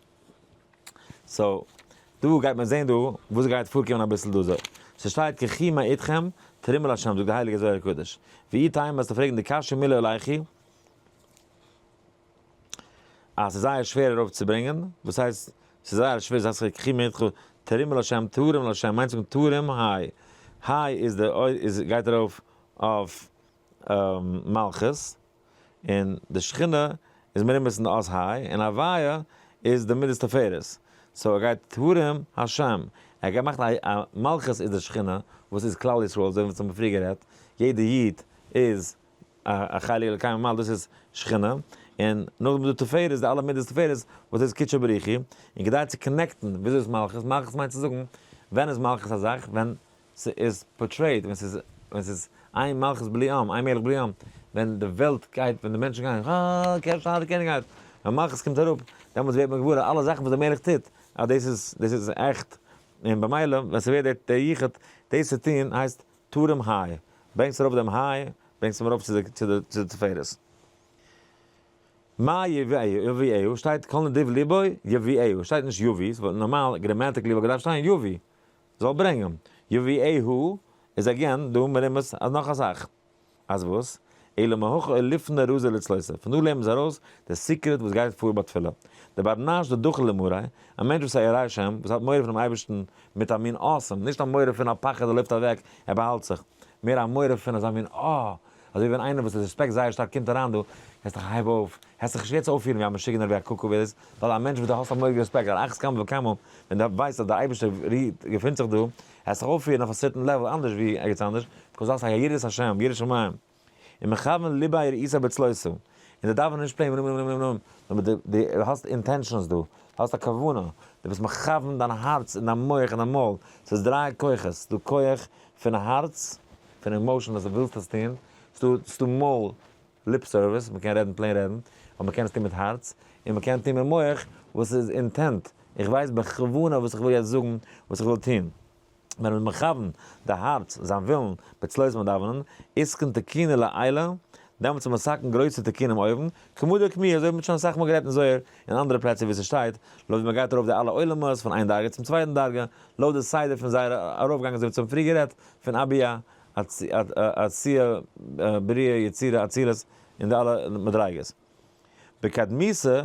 so, דא גייט מען זען דא וואס גייט פארקומען אביסל דא אזוי. ס'שטייט קחו מאתכם תרומה לה' זאגט די הייליגע זוהר הקדוש. ואי תימא וועסטו פרעגן די קשיא מילא עלייכי אז ס'איז זייער שווער ארויף צו ברענגען, וואס הייסט ס'איז זייער שווער זאגסט זיך קחו מאתכם תרומה לה' תרום לה' מיינט זאגן תרום היי היי איז די איז גייט ארויף אויף מלכות, און די שכינה איז מרומז אין די אות ה', און הוויה איז די מידת תפארת, so ער גייט תרום השם, ער גייט מאכן א מלכות איז די שכינה וואס איז כלל ישראל, אזוי ווי אונז האבן פריער גערעדט, יעדע איד איז א חלק אלקי ממעל דאס איז שכינה, און נאכדעם איז דא תפארת די אלע מידות תפארת וואס איז קודשא בריך הוא, און כדי צו connect ן וויאזוי איז מלכות, מלכות מיינט צו זאגן ווען איז מלכות א זאך, ווען ס'איז portrayed, ווען ס'איז ווען ס'איז אין מלכות בלי עם, אין מלך בלי עם, ווען די וועלט גייט, ווען די מענטשן גייען אה, קערשט אהן די קעניגרייך, ווען מלכות קומט אראפ, דעמאלטס ווערט מען געוואר אז אלע זאכן וואס דער מלך טוט, אז דאס איז דאס איז עכט, און במילא ווען ס'ווערט דער דער יחוד, דאס צו טון הייסט תרום היי, ברענגסט ארויף דעם היי, ברענגסט אים ארויף צו די צו די צו די תפארת. מה יביאהו, שטייט כל נדיב לבו יביאהו, שטייט נישט יביא, ס'וואלט נארמאל grammatically וואלט געדארפט שטיין יביא, זאל ברענגען. יביאהו איז again דא מרומז אז נאך א זאך. אז וואס? אלא מהכא אליפנא רזא לצלותא. פון דא לערנט מען זיך ארויס די secret וואס גייט פאר ביי תפילה. דבר נש דדחיל למריה, א מענטש וואס איז א ירא השם, וואס האט מורא פונעם אייבערשטן מיט א מין awesome, נישט א מורא פון א פחד ער לויפט אוועק, ער באהאלט זיך. מער א מורא פון אזא מין אה! אזוי ווי ווען איינער וואס איז רעספעקט זייער שטארק קומט אריין דא, העסט דיך הייב אויף, העסט זיך נישט יעצט אויפפירן ווי א משוגענער ווי א קוקו ווער איז, ווייל א מענטש וואס דו האסט א מורא'דיגע רעספעקט על אחת כמה וכמה ווען דו ווייסט אז דער אייבערשטער רוהט געפינט זיך דא, העסט זיך אויפפירן אויף א certain level אנדערש ווי ערגעץ אנדערש, because דו האסט א יראת השם, יראת שמים, און מכוון ליביה יראתיה בצלותא, און די דאווענען נישט plain נאר דו דו האסט intentions דא, דו האסט א כוונה, דו ביסט מכוון דיין הארץ און דיין מח און דיין מויל, ס'איז דריי כוחות, ס'דא כח פון הארץ, פון emotion וואס דו ווילסט עס טון, ס'דא מויל, lip service, מ'קען רעדן plain רעדן, אבער מ'קען עס טון מיט הארץ, און מ'קען טון מיט מח וואס איז intent, איך ווייס בכוונה וואס איך וויל יעצט זאגן, וואס איך וויל טון. ווען מ'איז מכוון די הארץ, זיין ווילן, בצלות ביים דאווענען, אתקן תיקונא לעילא, דעמאלטס איז מתקן גרויסע תיקונים אויבן, כמה דאוקמוה, אזוי ווי מ'האט שוין אסאך מאל גערעדט אין זוהר, און אנדערע פלעצער וואו ס'שטייט, לויט ווי מ'גייט ארויף די אלע עולמות פון איין דרגה צום צווייטן דרגה, לויט די סדר פון זייער ארויפגאנג אזוי ווי צום פריער גערעדט פון אבי"ע, עשיה, בריאה, יצירה, אצילות, און די אלע מדריגות. בקדמיתא,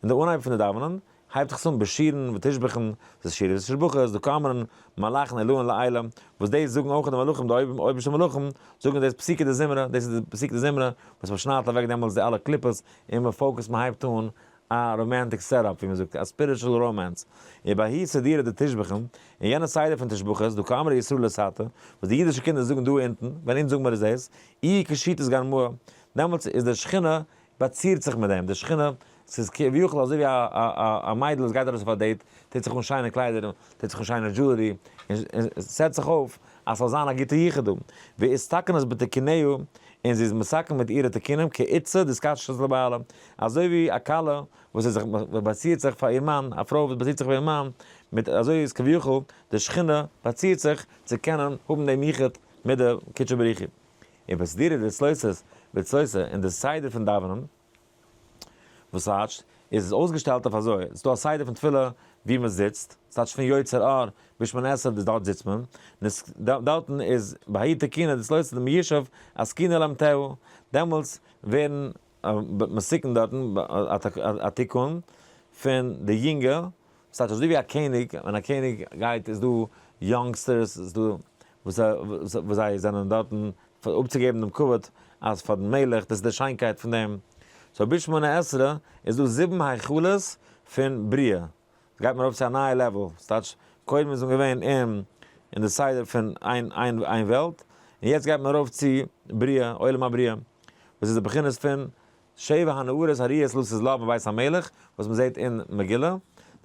אין די אנהייב פון די דאווענען, הייבט זיך עס אן בשירין ותשבחין, ס'איז שירה ותשבחות, דקאמרן, מלאכין עילאין לעילא, וואס דאס זאגן אויך די מלאכים, די אויבערשטע מלאכים, זאגן דאס פסוקי דזמרה, דאס איז די פסוקי דזמרה, וואס מ'שניידט אוועק דעמאלטס די אלע קליפות, און מ' focus ט מ'הייבט אן א romantic setup ווי מ'זאגט, א spiritual romance. ובההוא סידורא דתשבחין, אין יענע סדר פון תשבחות, דקאמרי ישראל לתתא, וואס די אידישע קינדער זאגן דא אונטן, ווען אונז זאגן מיר עס דאס, איהי קשיטת גרמא, דעמאלטס איז די שכינה באצירט זיך מיט דעם, די שכינה, ס'איז כביכול אזוי ווי א מיידל וואס גייט ארויס אויף א date, טוט זיך אן שיינע קליידער, טוט זיך אן שיינע jewelry, און set זיך אויף אז ס'זאל זיין א גוטע יחוד דא. ואתתקנת בתיקוניה, און זי איז מתקן מיט אירע תיקונים כאתתא דאתקשטת לבעלה, אזוי ווי א כלה וואס איז זיך באצירט זיך פאר איר מאן, א פרוי וואס באצירט זיך פאר איר מאן, מיט אזוי איז כביכול די שכינה באצירט זיך צו קענען האבן דעם יחוד מיט די קודשא בריך הוא. און בסידורא דצלותא, בצלותא, אין די סדר פון דאווענען, וואס טייטש, איז עס אויסגעשטעלט אויף אזוי, עס איז דא א סדר פון תפילה ווי מען זיצט, ס'טייטש פון יוצר אור ביז שמונה עשרה דאס דארט זיצט מען, דארטן איז בהאי תקונא דצלותא דמיושב אתקינא לאמתהא, דעמאלטס ווערן מתוקן דארטן א תיקון פון די יונגע, ס'טייטש אזוי ווי א קעניג, ווען א קעניג גייט איז דא youngsters, איז דא וואס זיי זענען דארטן אפצוגעבן דעם כבוד אז פאר דעם מלך, דאס איז די שיינקייט פון דעם. so ביז שמונה עשרה איז דא זיבן היכלות פון בריאה, גייט מען ארויף צו א נייע level, ס'טייטש קודם איז מען געווען אין אין די סדר פון איין איין איין וועלט, און יעצט גייט מען ארויף צו בריאה, עולם הבריאה, וואס איז די בחינות פון שבע הנערות הראויות לתת לה בבית המלך, וואס מען זעט אין מגילה,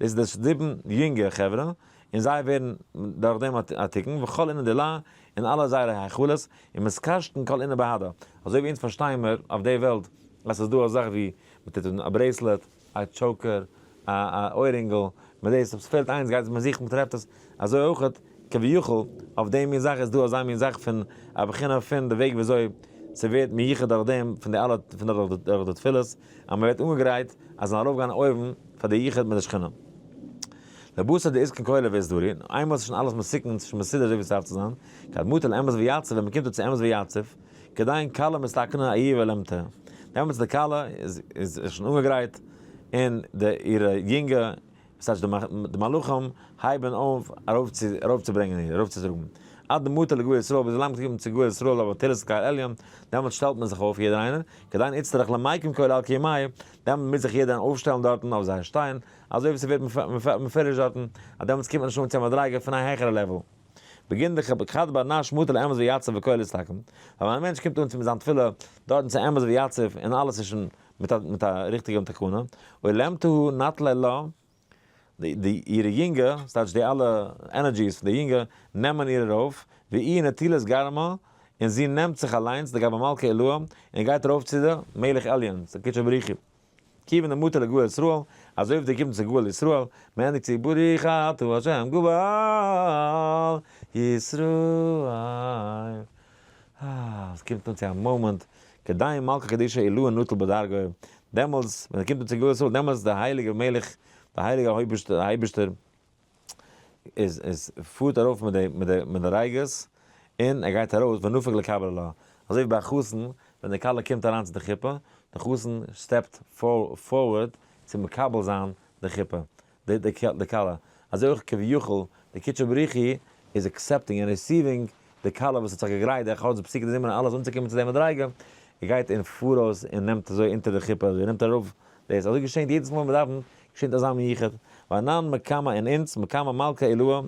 דאס איז די זיבן יונגע חברה, און זיי ווערן דורך דעם א תיקון, וכל אינון דילה, און אלע זייערע היכלות, און מתקשטן כל אינון בהדה, אזוי ווי אונז פארשטייען מיר אויף די וועלט אז ס'איז דא א זאך ווי מען טוט אן א bracelet, א choker, א אוירינגל, מיט דאס אויב ס'פעלט איינס גייט מען זוכן מ'טרעפט עס, אזוי אויך כביכול אויף די מין זאך איז דא אזא מין זאך פון א בחינה פון די וועג וויאזוי ס'ווערט מיוחד דורך דעם פון די אלע פון דורך די תפילות אז מ'ווערט אנגעגרייט אז זאל ארויפגיין אויבן פאר די יחוד מיט די שכינה. לבסוף דאתקין כולא ואתדרי, איינמאל ס'איז שוין אלעס מתוקן ס'איז שוין מסודר אזוי ווי ס'דארף צו זיין, כד מטו לאמת ויציב ווען מ'קומט אן צו אמת ויציב, כדין כלה מתתקנא איהי ואלמתה, דעמאלטס די כלה איז איז שוין אנגעגרייט און די אירע יונגע, ס'טייטש די מלאכים הייבן אויף ארויפצוברענגען איר, ארויפצוטראגן, עד דמטו לגאול ישראל, ביז ווילאנג מ'קומט צו גאול ישראל אבער תהלת קל עליון, דעמאלטס שטעלט מען זיך אויף יעדער איינער, כדין איצטריך למיקם כולא על קיומיה, דעמאלט מוז זיך יעדער איינער אויפשטעלן דארטן אויף זייער שטיין, אזוי ווי ס'ווערט מפורש דארטן, אז דעמאלטס קומט מען נישט אן צו א מדריגה פון א העכערע level. בגין דכד בר נש מטי לאמת ויציב וכולא אתתקן, ווייל ווען א מענטש קומט אן צו מיט זיין תפילה דארטן צו אמת ויציב און אלעס איז שוין מיט א מיט א ריכטיגע תקנה, עולמתא נטלא לה, די אירע יונגע, ס'טייטש די אלע energies פון די יונגע, נעמען איר ארויף, ואיהי נטילת גרמא, און זי נעמט זיך אליינס, לגבי מלכא עילאה, און גייט ארויף צו די מלך עליון, צו קודשא בריך הוא. כיוון דמטו לגאול ישראל, אזוי ווי די קומט צו גאול ישראל, מען ענדיגט צו ברוך אתה ה' גואל ישראל. אה, עס קומט אן צו א מאמענט, כדין מלכא קדישא עילאה נטל בדרגא, דעמאלטס ווען ער קומט אן צו גאול ישראל, דעמאלטס דער הייליגער מלך, דער הייליגער אייבערשטער, איז איז פארט ארויף מיט די מיט די מיט די מדריגות, און ער גייט ארויס ונפיק לקבלא לה, אזוי ווי ביי א חתן ווען די כלה קומט אריין צו די חופה, די חתן step ט forward צו מקבל זיין די חופה, די די די כלה, אזוי אויך כביכול די קודשא בריך הוא איז accepting און receiving די כלה וואס האט זיך געגרייט דורך אלס פסוקי דזמרה און אלעס אנצוקומען צו די מדריגה, ער גייט אין פאראויס און נעמט אזוי אונטער די חופה, אזוי נעמט ארויף דאס, אזוי געשענט יעדעס מאל מען דאווענט, געשענט אזא מין יחוד, ואנן מקמי און אונז, מקמי מלכא עילאה,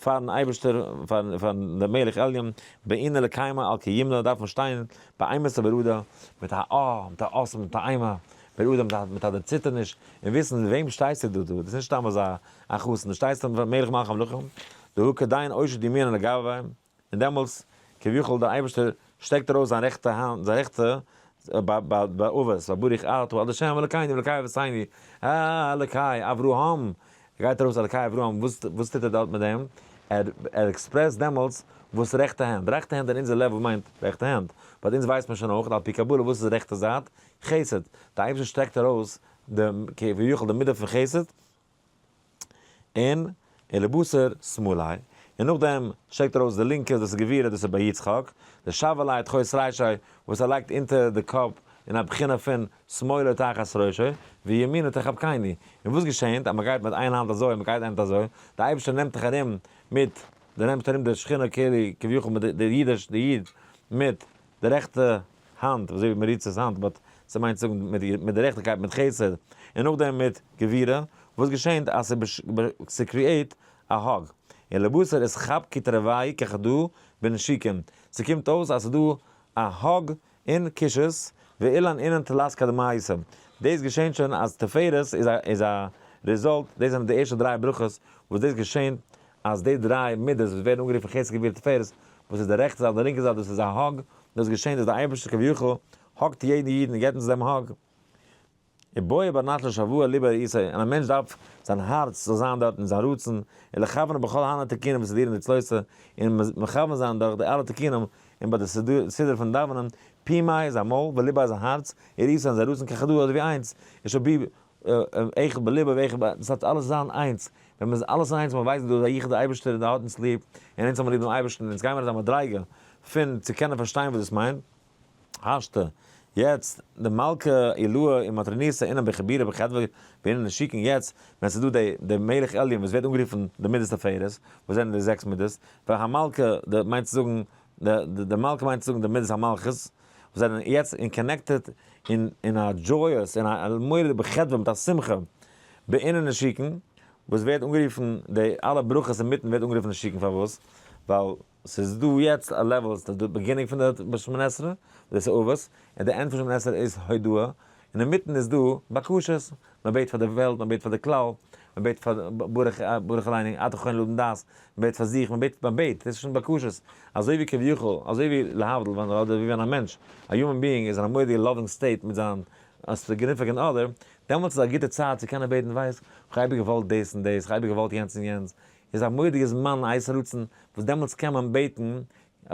פארן אייבערשטער, פארן דעם מלך עליון, בעינא לקיימא על כיומנא דארף מען שטיין באימתא וברעדה, מיט א אה, מיט א אס, מיט א אימה, ברעדה מיט א דערציטערניש, און וויסן וועם שטייסטו דא, דא איז נישט סתם אזא א חתן, דו שטייסט פארן מלך מלכי המלכים, דהא כדין אושיט ימינא לגביה, און דעמאלטס כביכול דער אייבערשטער שטעקט ארויס זיין רעכטע האנט, זיין רעכטע ביי אבות, ברוך אתה ה' אלקינו ואלקי אבותינו, אלקי אברהם, גייט ארויס אלקי אברהם, וואס טוט ער דארט מיט דעם? ער express ט דעמאלטס וואס רעכטע הענט, רעכטע הענט אין אונזער level מיינט רעכטע הענט, but אונז ווייסט מען שוין אויך על פי קבלה וואס איז רעכטע זייט, חסד, דער אייבערשטער שטעקט ארויס די כביכול די מידה פון חסד, און ולבתר שמאליה, און נאכדעם שטעקט ער אויס די לינקע, דאס איז גבורה, דאס איז ביי יצחק, דשוי ליה תחות רישיה, וואס ער לייגט אונטער די קאפ אין א בחינה פון שמאלו תחת ראשו, וימינו תחבקני, און וואס געשענט אז מען גייט מיט איין האנט אזוי און מען גייט איין האנט אזוי, די אייבערשטער נעמט דיך ארום מיט, די נעמט ארום די שכינה כאילו כביכול מיט די אידיש, די איד מיט די רעכטע האנט, אזוי ווי מריצה'ס האנט, but ס'מיינט צו זאגן מיט די רעכטע מיט חסד, און נאכדעם מיט גבורה, וואס געשענט אז ס' create א hug, און לבתר אתחבקו תרוייהו כחדא בנשיקין, ס'קומט אויס אז ס'דא א hug און קישעס, ואילין אינון תלת קדמייתא, דאס געשענט שוין אז תפארת איז א result, דאס זענען די ערשטע דריי ברכות וואס דאס געשענט אז די דריי מידות וואס ווערן אנגערופן חסד גבורה תפארת, וואס איז די רעכטע זייט און די לינקע זייט דאס איז א hug, דאס געשענט אז דער אייבערשטער כביכול hug ט יעדן איד און געבט אונז דעם hug. ובעי בר נש לשואה ליבא רעותיה, און א מענטש דארף זיין הארץ זאל זיין דארט אין זיין רצון, און לכוונה בכל הני תיקונים וסידורין דצלותא, און מכוון זיין דורך די אלע תיקונים און ביי די סידור פון דאווענען, פומיה איז א מויל, וליביה איז א הארץ, ורעותיה און זיין רצון כחדא אזוי ווי איינס, איז שבי אחד בליבו ואחד ב, דאס דארף אלעס זיין איינס, ווען מען איז אלעס איינס, מען ווייסט דא איז א יחוד די אייבערשטער און די האט אונז ליב, און אונז האבן ליב דעם אייבערשטן, אונז גיימער אזא מדריגה פון צו קענען פארשטיין וואס דאס מיינט. השתא, יעצט, די מלכה עילאה און מטרוניתא אינם בחיבורא בחדוה ואינון נשיקין יעצט ווען ס'איז דא די די מלך עליון וואס ווערט אנגערופן די מידת תפארת, וואס זענען די זעקס מידות, והמלכה די מיינט צו זאגן די די מלכה מיינט צו זאגן די מידת המלכות, וואס זענען יעצט אין connected אין אין א joyous אין א מורא'דיגע בחדוה מיט א שמחה באינון נשיקין, וואס ווערט אנגערופן די אלע ברכות אינמיטן ווערט אנגערופן נשיקין פארוואס? ווייל ס'איז דא יעצט א level, ס'איז די beginning פון די שמונה עשרה, דאס איז אבות, און די end פון שמונה עשרה איז הודאה, און אינמיטן איז דא בקשות, מען בעט פאר די וועלט, מען בעט פאר די כלל, מען בעט פאר ברך ברך עלינו, אתה חונן לאדם דעת, מען בעט פאר זיך, מען בעט, מען בעט, דאס איז שוין בקשות, אזוי ווי כביכול, אזוי ווי להבדיל, ווען אדער ווי ווען א מענטש, א human being איז אין א מורא'דיגע loving state מיט זיין significant other, דעמאלטס איז א גוטע צייט צו קענען בעטן, ווייסט, כ'האב אייביג געוואלט דאס און דאס, כ'האב אייביג געוואלט יענץ און יענץ, איז א מורא'דיגע זמן עת רצון וואס דעמאלטס קען מען בעטן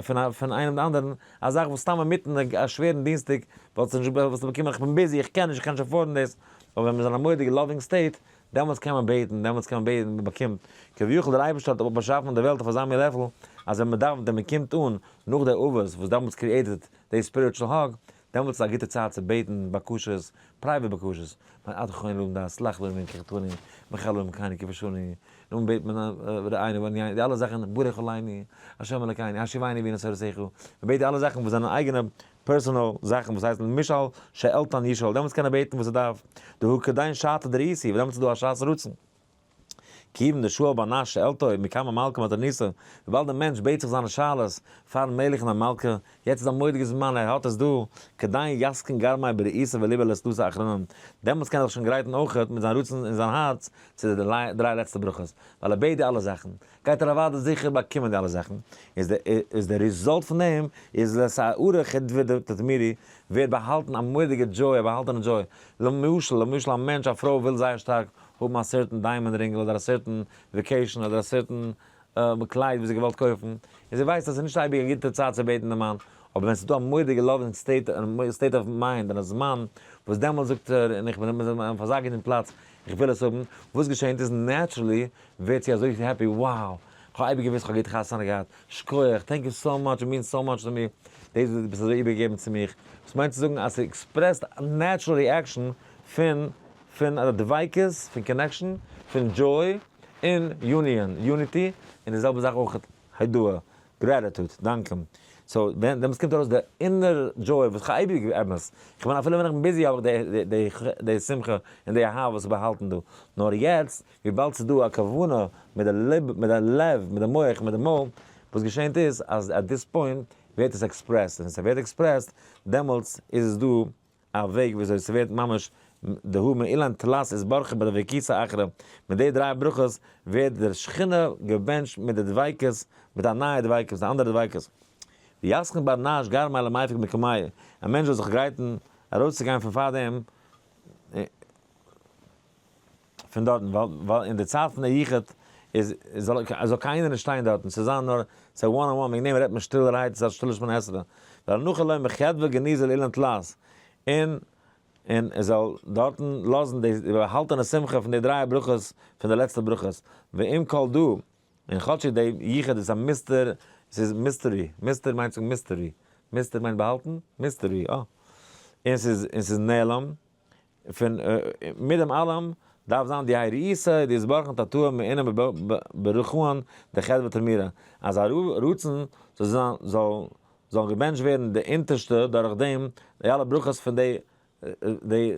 פון פון איינעם די אנדערן א זאך וואס סתם אינמיטן א שווערן דינסטאג וואלסטו נישט וואלסטו באקומען איך בין busy איך קען נישט איך קען נישט afford ן דאס, אבער ווען מ'איז אין א מורא'דיגע loving state דעמאלטס קען מען בעטן דעמאלטס קען מען בעטן מען באקומט, כביכול דער אייבערשטער האט באשאפן די וועלט אויף אזא מין level אז ווען מ'דאווענט און מ'קומט אן נאך די אבות וואס דעמאלטס created די spiritual hug דעמאלטס איז א גוטע צייט צו בעטן בקשות, private בקשות, מיין אתה חונן לאדם דעת, סלח לנו כי חטאנו, מחל לנו מקייני כבשוני, נאכדעם בעט מען רעינו וענינו, די אלע זאכן, ברך עלינו, השם אלקינו, השיבנו בינה תורתך, מען בעט די אלע זאכן וואס זענען אייגענע personal זאכן וואס הייסן משאל שאלתן ישאל, דעמאלטס קען ער בעטן וואס ער דארף, דהא כדין שעתא דרעותא, ווייל דעמאלטס איז דא א שעת רצון. כיוון דשאל בר נש שאלתו מקמי מלכא מטרוניתא, וויבאלד דער מענטש בעט זיך זיינע שאלות פארן מלך און א מלכה, יעצט איז א מורא'דיגע זמן, ער האט עס דא, כדין יתקין גרמיה ברעותא וליבא לתלתא אחרינין, דעמאלטס קען ער זיך שוין גרייטן אויכעט מיט זיין רצון און זיין הארץ צו די דריי לעצטע ברכות, ווייל ער בעט די אלע זאכן, גייט ער אוודאי זיכער באקומען די אלע זאכן, איז די איז די result פון דעם איז לאתערא חדוה דתמירי, ווערט באהאלטן א מורא'דיגע joy, א באהאלטענע joy, למשל, למשל א מענטש א פרוי וויל זייער שטארק האבן א certain diamond רינגל אדער א certain vacation אדער א certain קלייד וואס זי געוואלט קויפן, און זי ווייסט אז ס'איז נישט אייביג א גוטע צייט צו בעטן די מאן, אבער ווען ס'איז דא א מורא'דיגע loving state state of mind און א זמן וואס דעמאלטס זאגט ער און איך בין אויף אזא גוטן פלאץ איך וויל עס האבן, וואס געשענט איז naturally ווערט זי אזוי happy, wow כ'האב אייביג געוואוסט כ'האב גוט חתונה געהאט, שכוח, thank you so much, you mean so much to me, דאס וואס דו ביסט אזוי איבערגעגעבן צו מיך, וואס מיינט צו זאגן אז ס' expressed א natural reaction פון פון א דביקות, פון connection, פון joy, און union, unity, און די זעלבע זאך אויך הודאה, gratitude, דאנקען. so ווען דעמאלטס קומט ארויס די inner joy וואס כ'האב אייביג אמת, כ'מיין אפילו ווען איך בין busy האב איך די די שמחה און די אהבה וואס איז באהאלטן דא, נאר יעצט וויבאלד ס'איז דא א כוונה מיט די לב, מיט די לב, מיט די מח, מיט די מויל, וואס געשענט איז אז at this point ווערט עס expressed, און ס'ווערט expressed דעמאלטס איז עס דא א וועג וויאזוי ס'ווערט ממש דהא מאילן תלת אתברכו בדביקותא אחרא, מיט די דריי ברכות ווערט דער שכינה געבענטשט מיט די דביקות, מיט א נייע דביקות, מיט א אנדערע דביקות. ויתקין בר נש גרמיה למיפק מקמיה, א מענטש זאל זיך גרייטן ארויסצוגיין פון פאר דעם, פון דארטן, ווייל אין די צייט פון די יחוד איז זאל זאל קיינער נישט שטיין דארטן, ס'זאל זיין נאר ס'איז one on one, וועגן דעם רעדט מען שטילערהייט, ס'איז א שטילע שמונה עשרה, והנחה ליה מחדוה גניזה לאילן תלת, און און ער זאל דארטן לאזן די באהאלטענע שמחה פון די דריי ברכות פון די לעצטע ברכות, ועם כל דא, און כאטשיג די יחוד איז א מיסטער, ס'איז mystery, מיסטער מיינט זאגן mystery, מיסטער מיינט באהאלטן, mystery, אה, און ס'איז און ס'איז נעלם, פון מיט דעם אלעם דארף זיין די היראיסא די יתברכן תתאה מעינן ברכהן דחדוה תמירא, אז א רצון זאל זיין זאל זאלן געבענטשט ווערן די אונטערשטע דורך דעם די אלע ברכות פון די די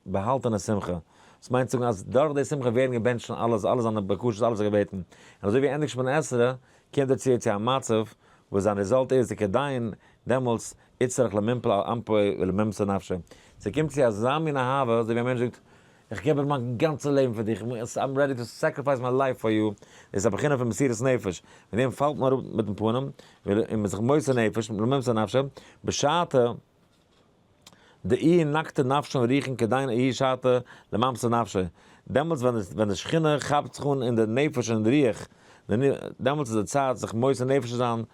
באהאלטענע שמחה, דאס מיינט זאגן אז דורך די שמחה ווערן געבענטשט אלעס אלע זיינע בקשות אלעס געבעטן, און אזוי ווי ענדיגט שמונה עשרה קומט ער צו צו א מצב וואס זיין result איז די כדין דעמאלטס איצטריך למנפל על אנפו ולממסר נפשו. ס'קומט צו אזא מין אהבה, אזוי ווי א מענטש זאגט, איך געב איבער מיין גאנצע לעבן פאר דיך, I'm ready to sacrifice my life for you, דאס איז א בחינה פון מסירות נפש, מיט דעם פאלט מען אראפ מיטן פנים, און מען איז זיך מוסר נפש, לממסר נפשו, בשעתא דאיהו נקטי נפשין ורוחין כדין ההיא שעתא לממסר נפשו, דעמאלטס ווען די שכינה כאפט זיך אן אין די נפש און די רוח, דעמאלטס איז די צייט זיך מוסר נפש צו זיין.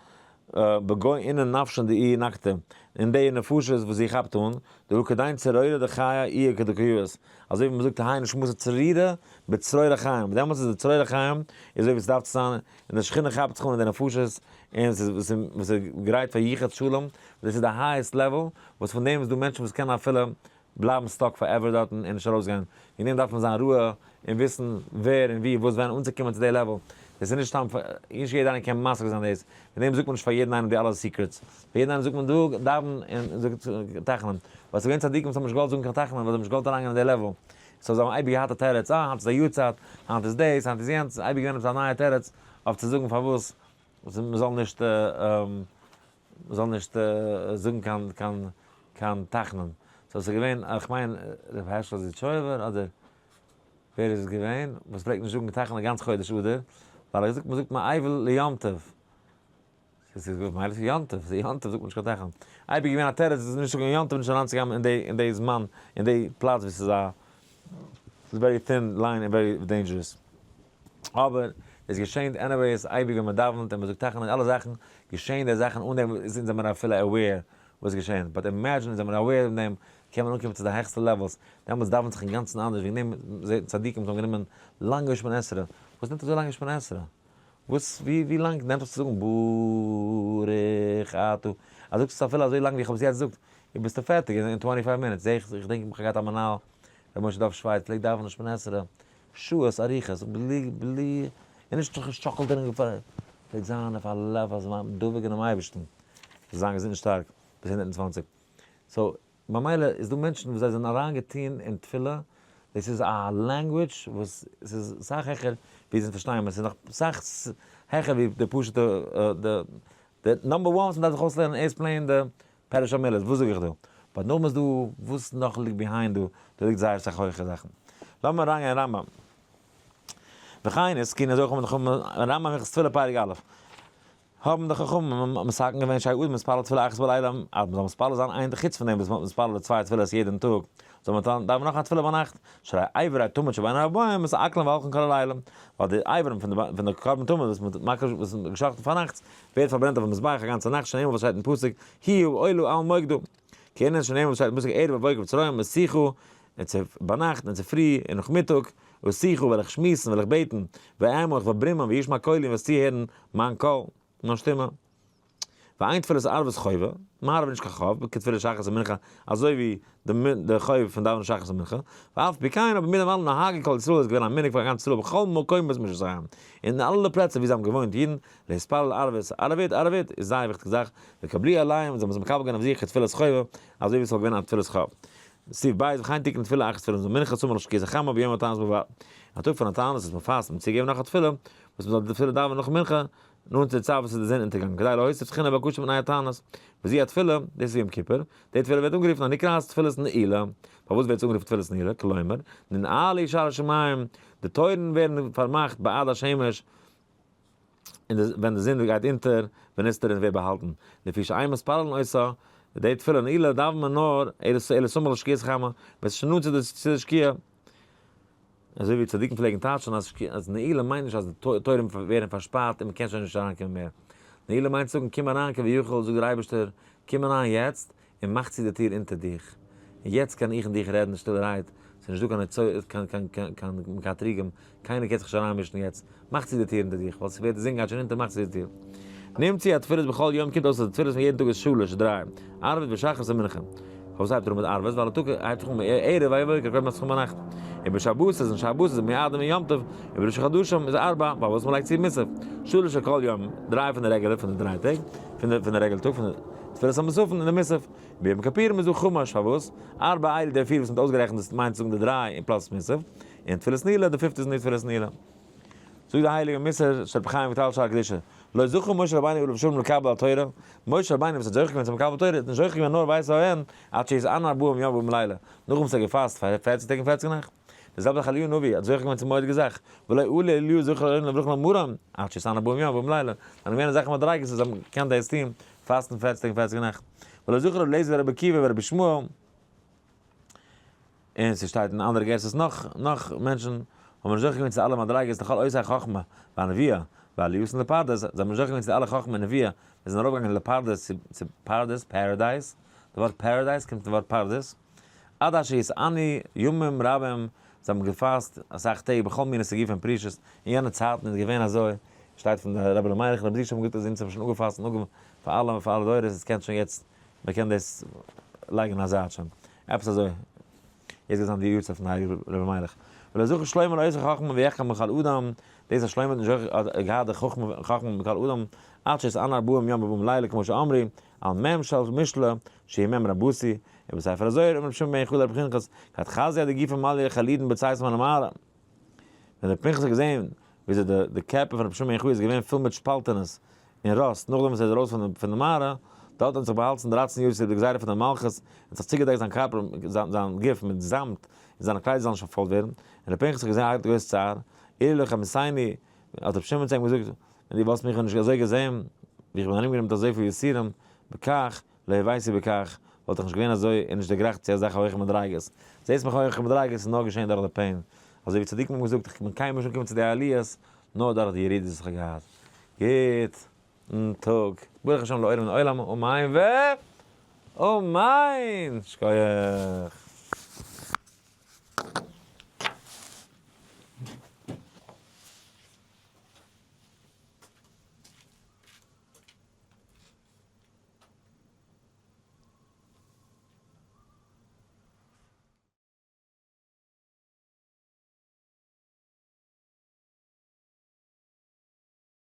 בגו אינן נפשן דאיהי נקטה, אין די נפשות וואס זי כאפט אן, דהא כדין צרורא דחיי איהי כדקויות, אזוי ווי מ'זאגט תהא נשמתא צרירא בצרור החיים, דעמאלטס איז די צרור החיים אזוי ווי ס'דארף צו זיין, און די שכינה כאפט זיך אן אין די נפשות, און ס'איז גרייט פאר יחוד שלום, דאס איז די highest level, וואס פון דעם איז דא מענטשן וואס קענען אפילו בלייבן stuck forever דארטן און נישט ארויסגיין, וועגן דעם דארף מען זיין רוה און וויסן ווער און ווי וואס ווען אנצוקומען צו די level, דאס איז נישט סתם פאר, נישט יעדער איינער קען משיג זיין דאס, וועגן דעם זאגט מען נישט פאר יעדן איינעם די אלע secrets, פאר יעדן איינעם זאגט מען דא דאווען און זאג תחנון, ווייל ס'איז געווען צדיקים וואס האבן נישט געוואלט זאגן קיין תחנון ווייל זיי האבן נישט געוואלט אריינגיין אין די level, so זיי האבן אייביג געהאט א תירוץ, אה היינט איז א יארצייט, היינט איז דאס, היינט איז יענץ, אייביג געווען עפעס א נייע תירוץ אויף צו זאגן פארוואס מ'זאל נישט. מ'זאל נישט זאגן קיין קיין קיין תחנון. so ס'איז געווען, איך מיין ר' הערשל זידיטשויבער אדער ווער איז עס געווען, וואס פלעגט נישט זאגן תחנון גאנץ חודש אדר, ווייל ער האט געזאגט מ'זאגט מעבר ליום טוב. ס'איז מילא ס'איז יום טוב, ס'איז יום טוב זאגט מען נישט קיין תחנון. אייביג געווען א תירוץ אז נישט זאגן יום טוב נישט אריינצוגיין אין די אין די זמן אין די פלאץ ווי ס'איז א ס'איז very thin line און very dangerous. אבער עס געשענט anyways אייביג ווען מען דאווענט און מען זאגט תחנון אלע זאכן געשען די זאכן אן דעם וואס אונז זעמיר אפילו aware וואס געשענט, but imagine אונז זעמיר aware פון דעם קען מען אנקומען צו די העכסטע levels, דעמאלטס דאווענט זיך אינגאנצן אנדערש, וועגן דעם זעט צדיקים וואס האבן גענומען לאנגע שמונה עשרה, וואס נעמט אזוי לאנג שמונה עשרה? וואס ווי ווי לאנג נעמט עס צו זאגן ברוך אתה, אז זאגסט עס אפילו אזוי לאנג ווי איך האב עס יעצט געזאגט, ביסטו פערטיג אין twenty five minutes, זעה איך איך דענק איך האב געהאט א מנהל ר' משה דוב שווייד פלעגט דאווענען שמונה עשרה שעות אריכות, בלי בלי, און נישט זיך געשאקלט און געפארן, פלעגט זיין אויף א level אז מיין דבוק אינעם אייבערשטן, זאל זיין געזונט און שטארק, ביז 120. so, ממילא איז דא מענטשן וואס זיי זענען אריין געטון אין תפילה, דאס איז א language וואס ס'איז סאך העכער ווי אונז פארשטייען מיר, ס'איז נאך סאך העכער ווי די פשוט'ע די number one וואס מ'דארף זיך אויסלערנען איז plain די פירוש המילות, וואס זאג איך דא? but נאכדעם איז דא וואס נאך ליגט behind דא, דא ליגט זייער אסאך הויכע זאכן. לאמיר אריינגיין אין רמב ם. וכן התקינו אזוי אויך האבן די חכמים, רמב ם הלכות תפילה פרק א', האבן די חכמים מתקן געווען שיהא אדם מתפלל תפילה אחת בלילה, אז מ'זאל מתפלל זיין איין חוץ פון דעם וואס מ'האט מתפלל די צוויי תפילות יעדן טאג, זאל מען דאווענען נאך א תפילה ביינאכט, שהרי אברי תמיד שבין הערבים מתעכלין והולכין כל הלילה, ווייל די אברים פון די קרבן תמיד וואס מ'האט מקריב וואס מ'האט געשחט'ן פארנאכטס, ווערט פארברענט אויפן מזבח א גאנצע נאכט שנאמר וואס שטייט אין פסוק היא העולה על מוקדה, כענין שנאמר וואס שטייט אין פסוק ערב ובוקר וצהרים אשיחה, און צו ביינאכט און צופרי און נאכמיטאג, אשיחה וועל איך שמועסן וועל איך בעטן, ואעמה איך וועל ברומען וישמע קולי און וועסט צוהערן מיין קול, מיין שטימע. ואין תפילת ערבית חובה, מעריב איז נישט קיין חוב, כתפילת שחרית ומנחה, אזוי ווי די חוב פון דאווענען שחרית און מנחה, ואף פי כן, אבער מיט דעם אלעם נהגו כל ישראל איז געווען א מנהג פאר גאנץ ישראל בכל מקומות מושבותיהם, אין אלע פלעצער ווי זיי האבן געוואוינט אידן, להתפלל ערבית, ערבית, ערבית, איז זייער וויכטיגע זאך, וקבלוה עליהם, זיי האבן עס מקבל געווען אויף זיך כתפילת חובה, אזוי ווי עס וואלט געווען א תפילת חוב. סעיף ב', וכן תיקנו תפילה אחת תפילת מנחה סמוך לשקיעת החמה ביום התענית בלבד. א טאג פון א תענית איז מען פאסט מען צוגעבן נאך א תפילה, וואס מען זאל די תפילה דאווענען נאך מנחה, נאנט צו די צייט וואס איז די זון אונטערגאנג, כדי להוסיף תחינה ובקשה מפני התענית. וזו התפילה, דאס איז יום כיפור, די תפילה ווערט אנגערופן הנקראת תפילת נעילה. פארוואס ווערט עס אנגערופן תפילת נעילה? כלומר, ננעלו שערי שמים, די טויערן ווערן פארמאכט בעד השמש, און די ווען די זון גייט אונטער, ונסתר און ווערט באהאלטן. לפי שאין מתפללין אותה, די תפילה נעילה דאווענט מען נאר אלא סמוך לשקיעת חמה, ווען עס איז שוין נאנט צו די שקיעה. אזוי ווי צדיקים פלעגן טייטשן אז נעילה מיינט נישט אז די טויערן ווערן פארשפארט און מען קען שוין נישט אריינקומען מער. נעילה מיינט זאגן קום אריין כביכול זאגט דער אייבערשטער קום אריין יעצט און מאך צו די טיר אונטער דיך. און יעצט קען איך און דיך רעדן שטילערהייט, ס'איז נישטא קיין קיין קיין קיין מקטריגים, קיינער קען זיך נישט אריינמישן יעצט, מאך צו די טיר אונטער דיך, ווייל ס'ווערט די זון גייט שוין אונטער מאך צו די טיר. נמצאו התפילות בכל יום קומט אויס אז די תפילות פון יעדן טאג איז שלש, דריי, ערבית ושחרית און מנחה. פארוואס הייבט ער אן מיט ערבית? ווייל די טאג הייבט זיך אן מיט ערב ויהי בוקר קודם התחלה ביינאכט. און בשבתות און שבת איז מועדים און יום טוב, און בראשי חדשים איז ארבע, ווייל וואס מ'לייגט צו מוסף. שלש של כל יום, דריי פון די רעגולער פון די דריי טעג, פון די פון די רעגולער טאג, פון די תפילת המוספין און די מוסף. ביום כיפורים איז דא חמש, פארוואס? ארבע אלו די פיר וואס מ'האט אויסגערעכנט דאס מיינט צו זאגן די דריי און plus מוסף. און תפילת נעילה, די פיפטע איז נישט תפילת נעילה. זאגט די הייליגע מוסר של רבי חיים וויטאל שער קדושה, לא זכה משה רבינו עליו השלום לקבל התורה, משה רבינו וואס האט זוכה געווען צו מקבל תורה האט נישט זוכה געווען נאר ויסעו הן עד שיתענה ארבעים יום וארבעים לילה, נאכדעם וואס ער האט געפאסט פאר פערציג טעג און פערציג נאכט. די זעלבע זאך אליהו הנביא האט זוכה געווען צו מורא'דיגע זאך, ולא עלה אליהו זכרונו לברכה למרום עד שיתענה ארבעים יום וארבעים לילה, זענען געווען אזעלכע מדריגות וואס זיי האבן געקענט דאס טון, פאסטן פערציג טעג און פערציג נאכט. ולא זכה רבי אליעזר ורבי עקיבא ורבי ישמעאל. און ס'שטייט אין אנדערע גרסאות נאך נאך מענטשן האבן נישט זוכה געווען צו אלע מדריגות לכל עושי החכמה והנביאה, ועליותן לפרדס, זיי האבן נישט זוכה געווען צו די אלע חכמה און נביאה, זיי זענען ארויפגעגאנגען לפרדס צו פרדס, paradise, די ווארט paradise קומט פון ווארט פרדס, עד אשר יתענו ימים רבים, זיי האבן געפאסט אסאך טעג בכל מיני סיגופים פרישות, אין יענע צייטן איז געווען אזוי, שטייט פון די רבי אלימלך רבי זושא האבן געזאגט אז אונז האבן שוין אפגעפאסט און פאר אלע פאר אלע דורות, עס קען שוין יעצט, מען קען דאס לייגן אין א זייט שוין, עפעס אזוי. יעצט גייט זיין די יארצייט פון הייליגער רבי אלימלך. ולא זכה שלמה לאותה חכמה ויחכם מכל אדם, דאס אז שלמה האט נישט געהאט די חכמה חכמה מכל אדם, עד שיתענה ארבעים יום וארבעים לילה כמו שאמרו, על מ' של משלי, שהיא מ' רבתי, ובספר הזוהר אמר רבי שמעון בן יוחאי לרבי פנחס, כד חזי עד דגופא מליא חלידין בצאתו מן המערה. ווען רבי פנחס האט געזען וויאזוי די די קערפער פון רבי שמעון בן יוחאי איז געווען פול מיט שפאלטענעס און ראסט נאכדעם וואס ער איז ארויס פון פון די מערה, דארט האט זיך באהאלטן דרייצן יאר צוליב די גזירה פון די מלכות, און האט זיך צוגעדעקט זיין קערפער זיין זיין גוף מיט זאמד, און זיינע קליידער זאלן נישט פארפוילט ווערן, און רבי פנחס האט געזען א גרויס צער, אילו לא חמיסני, האט רבי שמעון צו אים געזאגט, ווען דו וואלסט מיך נישט אזוי געזען, ווי איך בין ארומגענומען מיט אזויפיל יסורים, בכך, לא הויתי בכך, וואלט איך נישט געווען אזוי און נישט דערגרייכט צו אזעלכע הויכע מדריגות. זעסט מיך הויכע מדריגות איז נאר געשען דורך די pain. אזוי ווי צדיקים האבן געזאגט, איך בין קיינמאל נישט אנגעקומען צו די עליות, נאר דורך די ירידות וואס איך האב געהאט. גוטן טאג. ברוך השם לעולם לעולם, אמן ו אמן! שכוח.